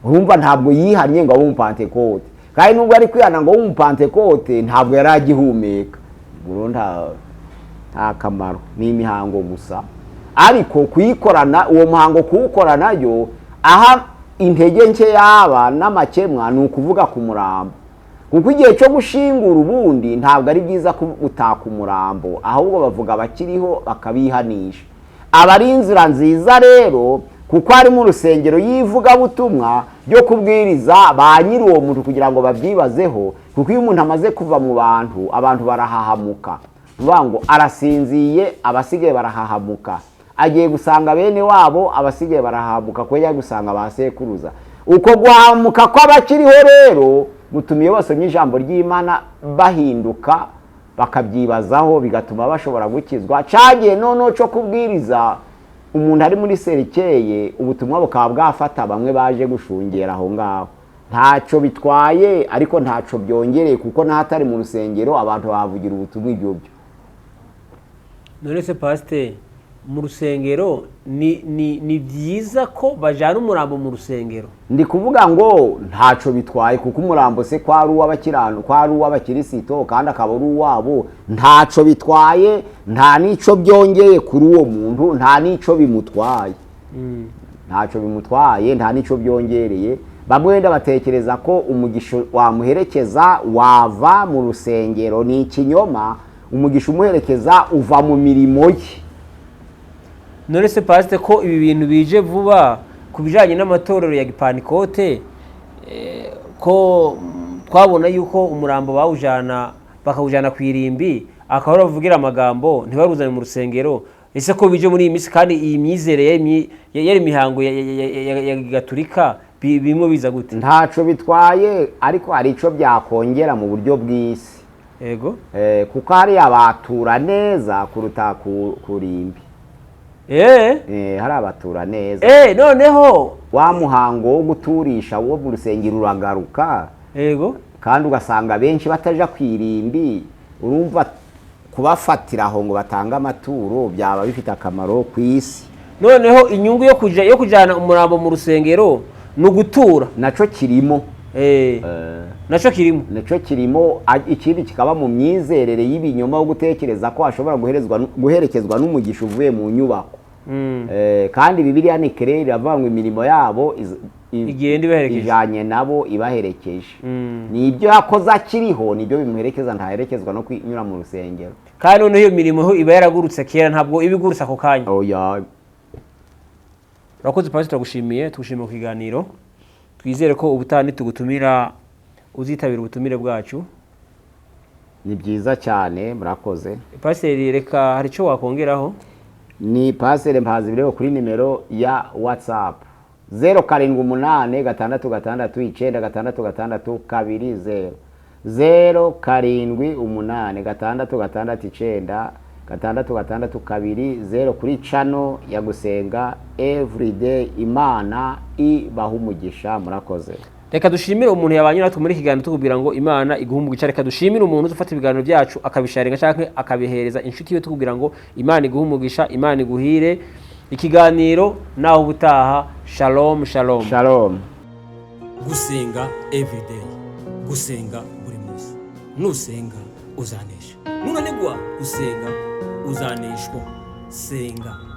Urumva ntabwo yihannye ngo abe Umupantekote, kandi nubwo ari kwihana ngo abe Umupantekote, ntabwo yari agihumeka. Ubwo nta kamaro, ni imihango gusa. Ariko kuyikorana, uwo muhango kuwukora nayo, aha intege nke yaba n'amakemwa ni ukuvuga ku murambo, kuko igihe cyo gushingura ubundi ntabwo ari byiza gutaka umurambo, ahubwo bavuga abakiriho bakabihanisha. Aba ari inzira nziza rero, kuko ari mu rusengero y'ivugabutumwa ryo kubwiriza ba nyiri uwo muntu kugira ngo babyibazeho. Kuko iyo umuntu amaze kuva mu bantu, abantu barahahamuka. Bivuga ngo arasinziye, abasigaye barahahamuka. Agiye gusanga bene wabo, abasigaye barahahamuka kuko yagiye gusanga ba sekuruza. Uko guhahamuka kw'abakiriho rero gutuma iyo basomye ijambo ry'Imana bahinduka, bakabyibazaho, bigatuma bashobora gukizwa. Cyagiye noneho cyo kubwiriza umuntu ari muri cercueil, ubutumwa bukaba bwafata bamwe baje gushungera aho ngaho. Ntacyo bitwaye, ariko ntacyo byongereye, kuko n'ahatari mu rusengero abantu bahavugira ubutumwa ibyo byo. None se pasiteri, mu rusengero ni byiza ko bajyana umurambo mu rusengero? Ndi kuvuga ngo ntacyo bitwaye, kuko umurambo se ko ari uw'abakiranu, ko ari uw'abakirisito kandi akaba ari uwabo, ntacyo bitwaye, nta n'icyo byongeye kuri uwo muntu, nta n'icyo bimutwaye. Ntacyo bimutwaye, nta n'icyo byongereye. Bamwe wenda batekereza ko umugisha wamuherekeza wava mu rusengero. Ni ikinyoma, umugisha umuherekeza uva mu mirimo ye. None se pasite, ko ibi bintu bije vuba ku bijyanye n'amatorero ya gipanikote, ko twabona yuko umurambo bawujyana, bakawujyana ku irimbi, akaba bavugira amagambo, ntibaruzane mu rusengero? Ese ko bije muri iyi minsi, kandi iyi myizere yari imihango ya gaturika, bimwe biza gute? Ntaco bitwaye, ariko hari ico byakongera mu buryo bw'isi. Kuko hariya batura neza kuruta kurimbi. Hari abatura neza. Noneho wa muhango wo guturisha wo mu rusengero uragaruka. Kandi ugasanga benshi bataja kwirimbi, urumva kubafatira aho ngo batange amaturo byaba bifite akamaro ku isi. Noneho inyungu yo kujana umurambo mu rusengero ni ugutura. Naco kirimo. Naco kirimo. Naco kirimo. Ikindi kikaba mu myizerere y'ibinyoma wo gutekereza ko ashobora guherekezwa n'umugisha uvuye mu nyubako. Kandi Bibiliya ni claire, iravuga ngo imirimo yabo igenda ibaherekeje. Ijanye nabo ibaherekeje. Ni ibyo yakoze akiriho nibyo bimuherekeza, ntaherekezwa no kunyura mu rusengero. Kandi noneho iyo mirimo iba yaragurutse kera, ntabwo iba igurutse ako kanya. Oya. Urakoze pastor, turagushimiye, tugushimiye ku kiganiro. Twizere ko ubutaha nitugutumira uzitabira ubutumire bwacu. Ni byiza cyane, murakoze. Pasiteri, reka hari icyo wakongeraho? Ni Pasiteri Mpazi bireba kuri nimero ya WhatsApp 0786696620, 0786696620, kuri channel ya Gusenga Everyday. Imana ibaha umugisha, murakoze. Reka dushimire umuntu yabanye natwe muri iki kiganiro, tukubwira ngo Imana iguhe umugisha. Reka dushimire umuntu ufata ibiganiro byacu akabisharinga cyangwa akabihereza inshuti ye, tukubwira ngo Imana iguhe umugisha, Imana iguhire. Ikiganiro naho ubutaha. Shalom, shalom. Shalom. Gusenga everyday, gusenga buri munsi. Nusenga uzanesha, nunanigwa gusenga uzaneshwa. Senga.